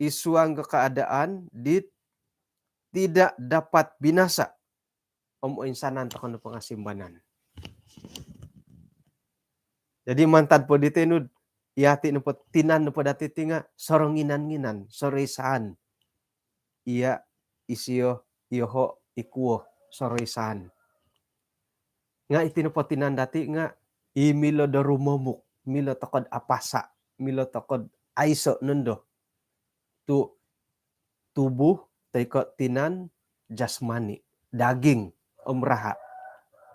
isuang do keadaan dit tidak dapat binasa'. Om oinsanan toko' nopo nga' simbanan. Jadi mantad po diti nu'd, iyati' nopo, tinan nopo dati' ti nga' soronginan-nginan, soroisaan. Iya', isio, iyoho', ikuo, soroisaan. Nga' iti nopo tinan dati' nga' i milo do rumomuk, milo toko'd apasa', milo toko'd aiso' nondo tu' tubuh toi ko' tinan jasmani, daging om raha'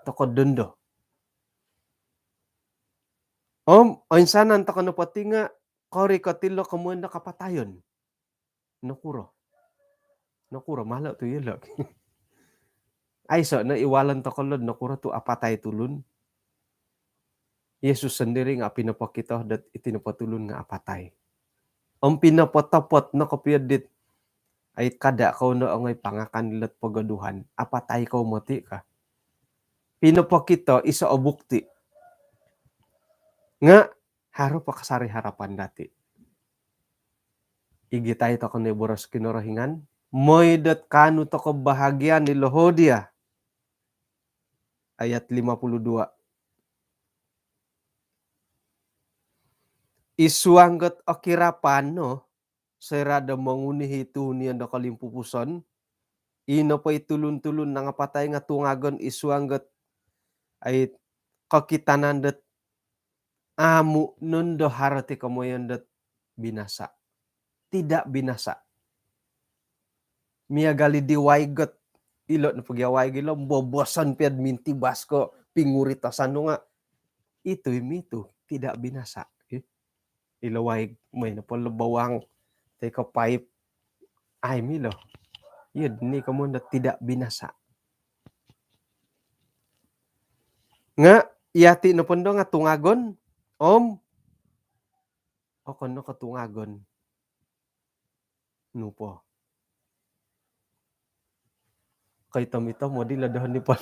toko'd dondo. Om oinsanan toko' nopo ti nga' korikot ilo komoyon do kapatayon. Nokuro? Nokuro malo' tu' iyolo'? Aiso' no iwalon toko' lo'd nokuro tu' apatai tulun. Yesus sondiri' nga' pinopokito dot iti nopo tulun nga' apatai. Om pinopotopot no kopio dit, ai, kada' kou no ongoi pangakan ilo'd pogoduhan, apatai kou moti' ka. Pinopokito, iso' o bukti. Nga' haro po kasari harapan dati'. Igitai toko' no i boros Kinorohingan, Moi dot kaanu toko bahagian ilo hodiah. Ayat lima puluh dua. Isuang got okirapan no, soira do monguni hi tuhunion do kolimpupuson, ino po i tulun-tulun nangapatai nga tungagon isuang got ai kokitanan dot amu nondo haro ti komoyon dot binasa. Tidak binasa. Miagal i di waig got, ilo no pogi waig ilo, boboson piad mintibas ko pinguritasan nu nga. Itu imi tu tidak binasa. Ilo waig, moi no po lo bawang, toi ko paip, ai milo. Iyo ni komoyon dot tidak binasa. Nga, yati no pondo nga tungagon, om, okon no ko tungagon. Nopo. Koitom-itom odi lo dohon nipon.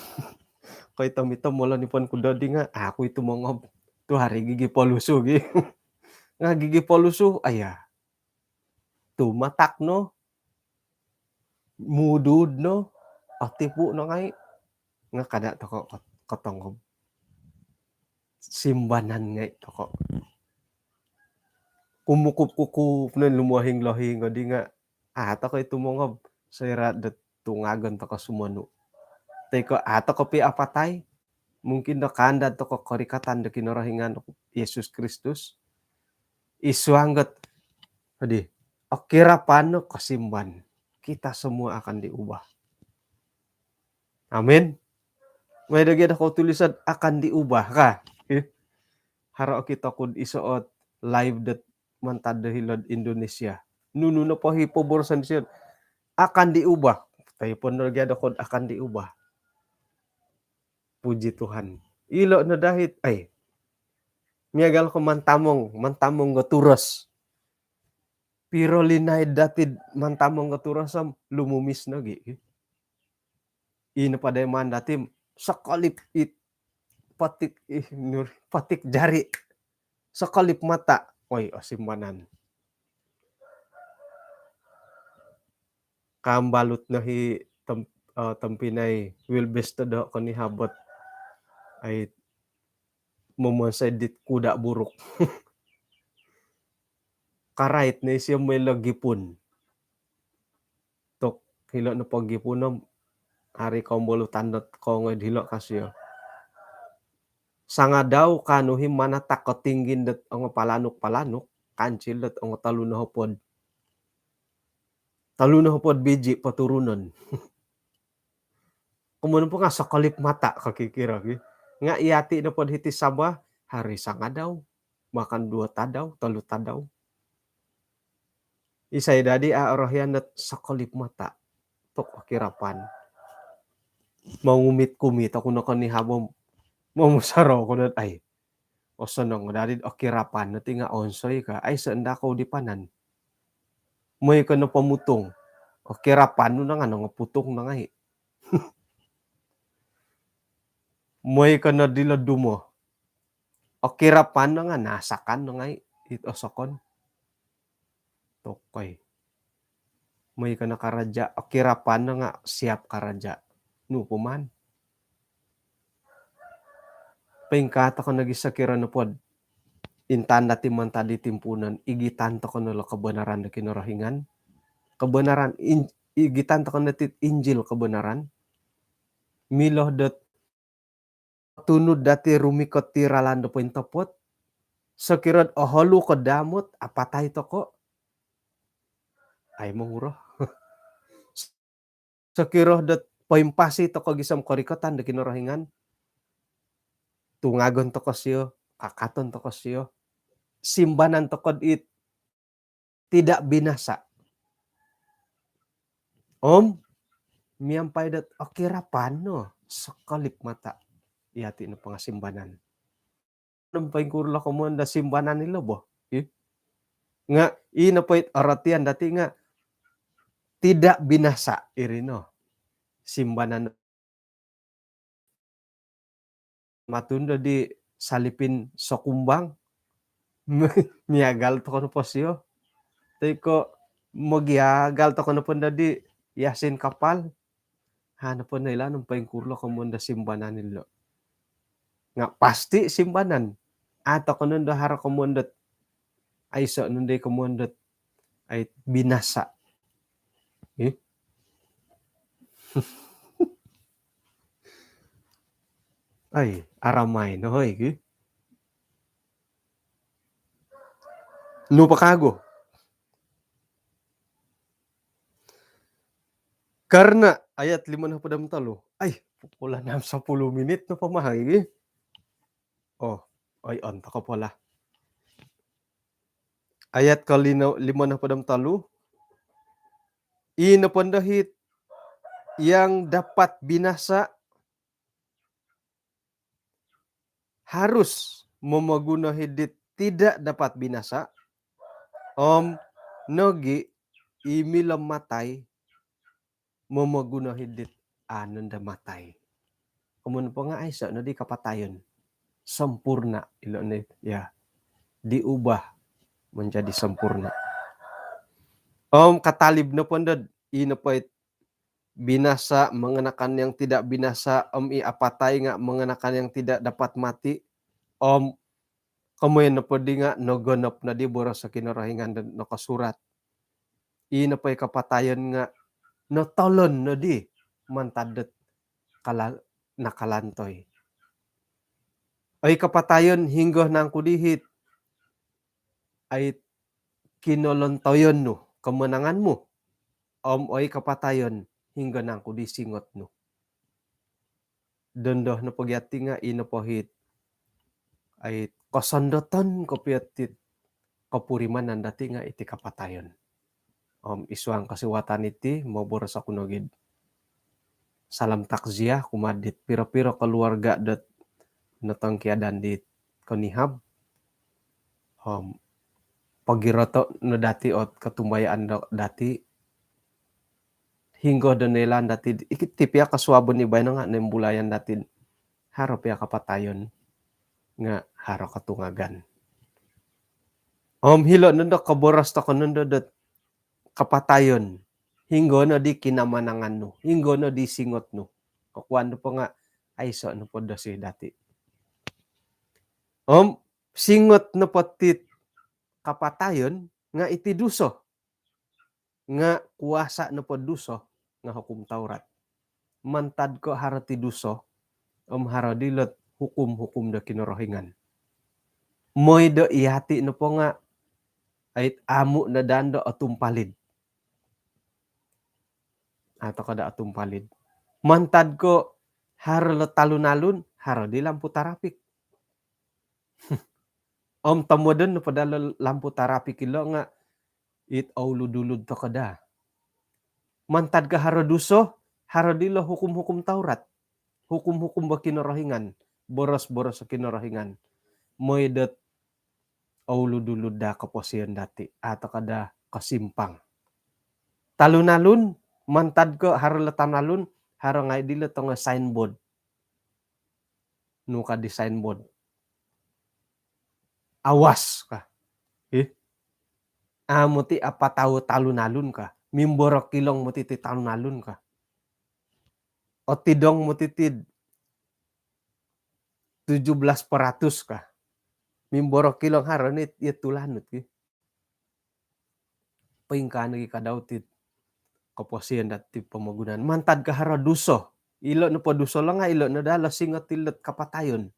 Koitom-itom olo nipon ku dodi nga, aku itu mongob. Tu hari gigi polusu gi. Nga gigi polusu, aya. Tumatak no. Mudud no. Otipu no ngai. Nga kada toko kot-, kotongob. Simbanan ngai toko. Kumukup-kukup no lumuhing-luhing odi nga. Ah, toko itu mongob. Soira do tungagon toko sumonu. Toi ko, ah, toko pi apatai. Mungkin do kaandad toko korikatan do Kinorohingan Yesus Kristus. Isuang got. Adi, okirapan no kosimban. Kita semua akan diubah. Amin. Moi do gia do ko tulisan akan diubah ka. Haro okito kud iso ot live dot mantad do hilo'd Indonesia. Nunu nopo hi poboroson disio. Akan diubah. Toi po no gia do kod akan diubah. Puji Tuhan. Ilo no dahit, ai. Miagal ko mantamong, mantamong go turos. Piro linaid dati mantamong go turos om lumumis nogi. Ino padai maan dati sokolip it patik, ih, nur, patik jari. Sokolip mata. Oi, osimbanan. Kambalut no hi tem-, eh, tempinai Wilbes todo koni habot. Ai, momonsoi dit kuda buruk. Karait no isio moi lo gipun. Tok hilo no pogipun om hari kombolutan dot kongoi hilo kasio. Sangadau kaanu hi manatak kotinggin dot ongo palanuk-palanuk, kancil dot ongo tolu nohopod. Tolu nohopod biji poturunon. Komoyon po nga sokolip mata kokikiro ki. Nga yati nopo hiti Sabah, hari sangadau, bahkan dua tadau, tolu tadau. Isai dadi a orohian dot sokolip mata. Tok okirapan. Mongumit-kumit oku no koni habom. Momusaro oku dot ai. Osonong dadi okirapan no ti nga onsoi ka. Ai, senda kou di panan. Moi ko no pomutung. Okirapan nu nanga nongo putung nangai. Moi ko no dilo dumo. Okirapan no nga nasakan nangai it osokon. Tokoi. Moi ko no karaja, okirapan no nga siap karaja. Nu po maan. Pingkaa toko nogi sokiro nopod intaan dati mantad di timpuunan, igitan toko no lo kebenaran do Kinorohingan. Kebenaran in-, igitan toko no ti Injil kebenaran. Milo dot tunud dati rumikot ti ralan do pointopot. Sokiro oholu ko damot, apatai toko. Ai monguro. Sokiro dot poimpasi toko gisom korikotan do Kinorohingan. Tungagon toko sio, kakaton toko sio. Simbanan toko it tidak binasa. Om, miampai dot okirapan no, sokolip mata. Yati no pangasimbanan. Poingkuro lo komoyon do simbanan ilo bo. Ih. Nga, ino po it orotian dati nga tidak binasa iri no. Simbanan matun do di salipin sokumbang. Miagal toko nopo sio. Toi ko mogiagal toko nopo dadi yasin kapal. Ha, nopo noilaan om poingkuro komoyon do simbanan ilo. Nga pasti simbanan. Atau konon do haro komoyon dot aiso nondo komoyon dot ai binasa. Eh? Ai, aramai no hoi ki. Nu pakago. Karena ayat lima no podom tolu. Ai, pukul enam sepuluh minit no pamahai ki. Oh, oi, on toko pola. Ayat ke lima no podom tolu. Ino pondahit yang dapat binasa harus momoguno hidit tidak dapat binasa, om nogi i milo matai momoguno hidit anon da matai. Komoyon po nga aiso nodi kapatayon. Sempurna ilo ni, ya. Diubah menjadi sempurna. Om katalib no pondod, i nopo it binasa mengenakan yang tidak binasa, om i apatai nga mengenakan yang tidak dapat mati, om komoyon nopo di nga nogonop nodi boros Kinorohingan do nokosurat. I nopo i kapatayon nga notolon nodi mantad dot kala-, nakalantoi. Oi kapatayon, hinggo nangku dihit ai kinolontoyon nu, kemenanganmu? Om oi kapatayon, hinggo nangku di singot nu? Dondo nopo gia ti nga i nopo hit ai kosondoton kopio tit kopurimanan dati nga iti kapatayon. Om id suang kosiwatan iti, moboros oku nogi do salam takziah kumaa dit piro-piro keluarga dot notongkiadan dit konihab. Om pogiroto no dati ot kotumbayaan do dati, hinggo do noilaan dati, iti pia kosuabon i baino nga noimbulayan dati haro pia kapatayon nga haro kotungagan. Om hilo nondo koboros toko nondo dot kapatayon, hinggo nodi kinamanangan nu, hinggo nodi singot nu. Kokuan nopo nga aiso nopo dosi dati. Om singot nopo tit kapatayon nga iti duso. Nga kuasa nopo duso nga hukum Taurat. Mantad ko haro ti duso, om haro dilot hukum-hukum do Kinorohingan. Moi do iyati nopo nga ait amu no dando otumpalid. Atau kada otumpalid. Mantad ko haro lo talun-alun, haro di lampu tarapik. Om tomodon nopo dalo lampu tarapik ilo nga it oulud-ulud toko da. Mantad ka haro duso, haro dilo hukum-hukum Taurat. Hukum-hukum ba Kinorohingan. Boros-boros Kinorohingan. Moi dot oulud-ulud da koposion dati. Atau kada kosimpang. Talun-alun, mantad ka haro lo talun-alun, haro ngai dilo tongo signboard. Nu ka di signboard. Awas ka. Ih. Amu ti apatau talun-alun ka. Mimborok kilong mu ti ti talun-alun ka. Otidong mu ti ti tujuh belas peratus ka. Mimborok kilong haro ni iya tulanut ki. Poingkaa nogi ka dau ti koposion dati pomogunan. Mantad ka haro duso. Ilo nopo duso lo nga ilo no dalo singot ilot kapatayon.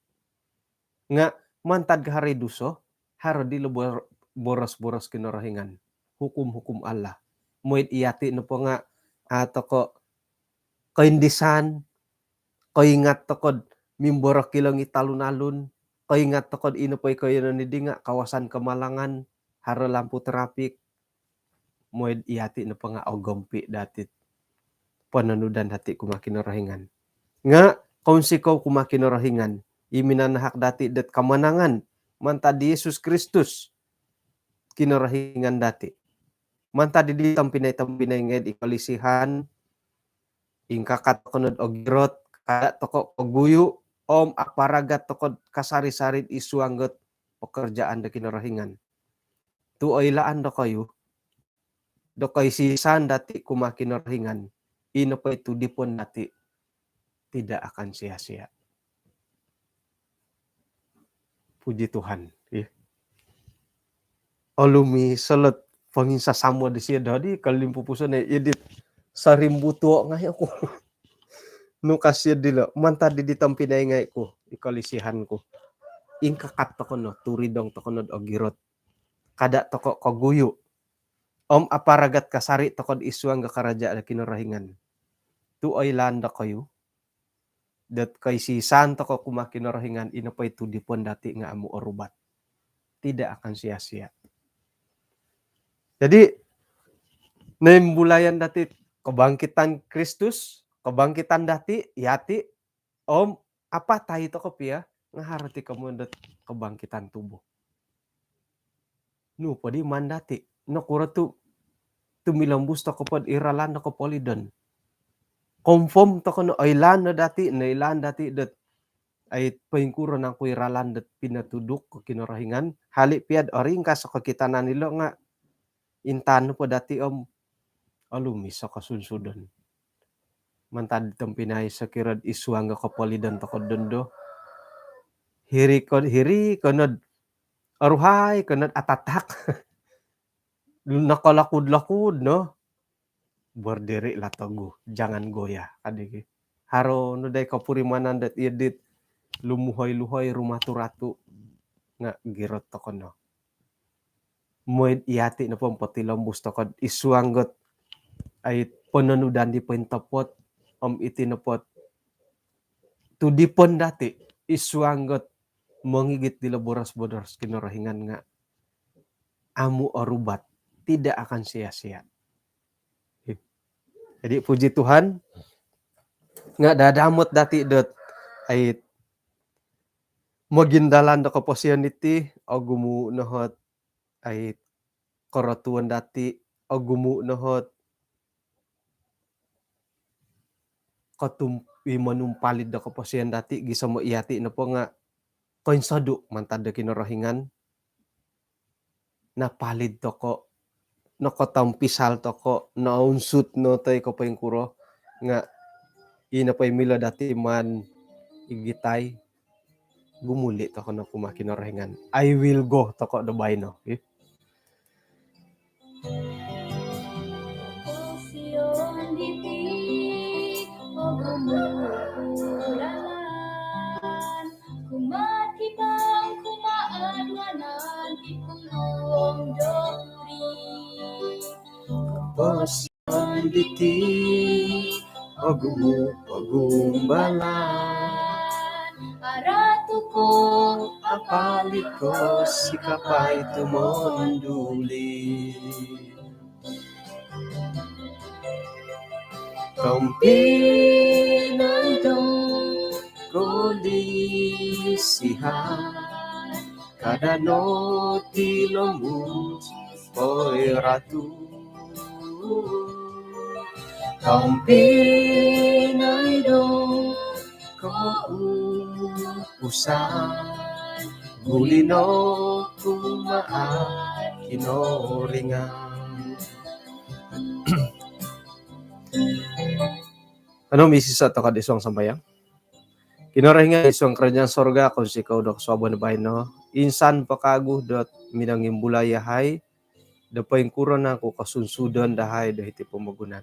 Nga mantad ka haro duso, haro dilo bor-, boros-boros Kinorohingan. Hukum-hukum Allah. Moid iyati nopo nga atau ko koindisan, koingat tokod mimborok kilong i talun-alun, koingat tokod ino po i koyonon di nga kawasan kemalangan, haro lampu trafik, moid iyati nopo nga ogompi dati pononudan dati kumaa Kinorohingan. Nga kounsikou kumaa Kinorohingan, i minanahak dati dot kamanangan mantad di Yesus Kristus, Kinorohingan dati. Mantad di tompinai-tompinai ngai di kolisihan, ingkakat toko nod ogirot, kada toko koguyu, om aparagat tokod kasari-sari id suang dot pekerjaan do Kinorohingan. Tu oilaan dokoyu, do koisisaan dati kumaa Kinorohingan, ino po i tudipon dati tidak akan sia-sia. Puji Tuhan. Ih. Olumis ot ponginsasamo disio dadi kolimpupuson, eh, idit sarimbutuo ngai oku. Nukas iyo dilo, mantad di tompinai ngai ku, i kolisihan ku. Ingkakat tokou no, turidong tokou no ogirot. Kada tokou koguyu. Om aparagat kasari tokou id suang do karaja do Kinorohingan. Tu oilaan dokoyu dot koisisaan tokou kumaa Kinorohingan, ino po i tudipon dati nga amu orubat. Tidak akan sia-sia. Jadi, noimbulayan dati kebangkitan Kristus, kebangkitan dati, yati, om apatai tokou pia, nga haro ti komoyon dot kebangkitan tubuh. Nu po di maan dati, nokuro tu tumilombus tokou po id ralan do kopolidon. Confirm tokou no, oilaan no dati, noilaan dati dot, ai, poingkuro nangku i ralan dot pinotuduk do Kinorohingan. Hali pia do oringkas o kokitanan ilo nga intangan po dati om olumis o kosunsudon. Mantad tompinai sokiro id suang do kopolidon tokou dondo. Hiri ko, hiri ko no do oruhai ko no do atatak. Nokolokud-lokud no. Berdirilah teguh, jangan goyah, ka di ki. Haro no daa i kopurimanan dot idit lumuhoi-luhoi, rumatu-ratu, nga girot tokou no. Mooi do yati nopo om potilombus tokou id suang dot, ai, pononudan di pointopot, om iti nopo tudipon dati id suang dot mongigit dilo boros-boros Kinorohingan nga amu orubat, tidak akan sia-sia. Jadi, puji Tuhan, nga dadamot dati dot, ai, mogindalan do koposion diti, ogumu no ot, ai, korotuon dati, ogumu no ot kotum-, i monumpalid do koposion dati, gisom o yati nopo nga koinsodu mantad do Kinorohingan, napalid tokou, nokotompisal tokou, nounsut no toi ko poingkuro, nga ino po i milo dati maan igitai, gumuli tokou no kumaa Kinorohingan. I will go tokou do baino, eh. Koposion diti, ogumu o ralan, kumaa kibang, kumaa aduanan, di pulung do uri. Koposion diti, ogumu o gumbalan, aratu ko, apalid ko, sikapai tumonduli. Tompinai do kolisihan, kada no tilombus, oi ratu. Tompinai do koupusan, guli no kumaa Kinorohingan. Anu misisa tokou id suang sambayang. Kinorohingan id suang kerajaan sorga, kounsikou do kosuabon baino. Insan po kagu dot minongimbulai yahai do poingkuro nangku kosunsudon dahai do hiti pomogunan.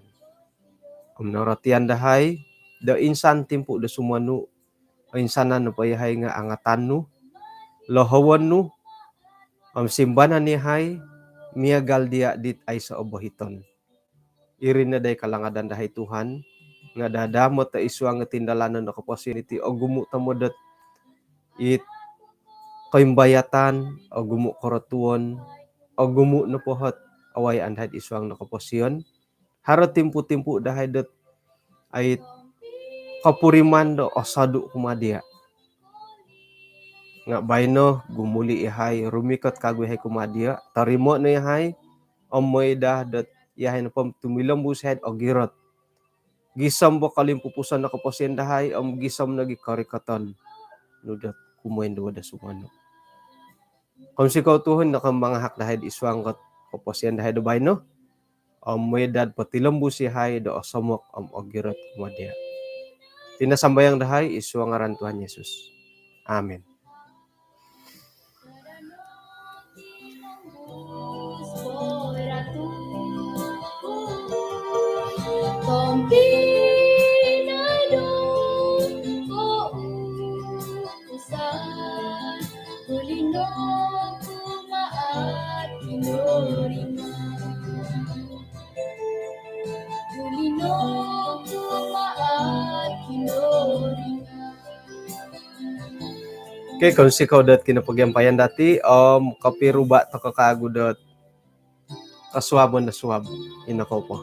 Om norotian dahai do insan timpu do sumonu, oinsanan nopo yahai nga angatan nu, lohowon nu, om simbanan yahai miagal dia dit aiso obohiton. Iri no daa i kalangadan dahai Tuhan, nga dadamot id suang tindalanon do koposion iti, ogumu tomod ot it koimbayatan, ogumu korotuon, ogumu nopo ot awayaan dahai id suang do koposion. Haro timpu-timpu dahai dot it kopuriman do osodu kumaa dia. Nga baino gumuli yahai, rumikot kagu yahai kumaa dia, torimo no yahai, om mooi daa dot yahai nopo om tumilombus yahai do ogirot. Gisom po kolimpupuson do koposion dahai, om gisom nogi korikoton nu dot kumoinduo do sumonu. Kounsikou Tuhan do koimang hak dahai id suang dot koposion dahai do baino. om mooi dot potilombus iyahai do osomok om ogirot kumaa dia. Iti no sambayang dahai id suang ngaran Tuhan Yesus. Amin. Okey, kounsikou dot kinopogiampayan dati om kopiruba tokou kawagu dot kosuabon do suab. Ino kou po.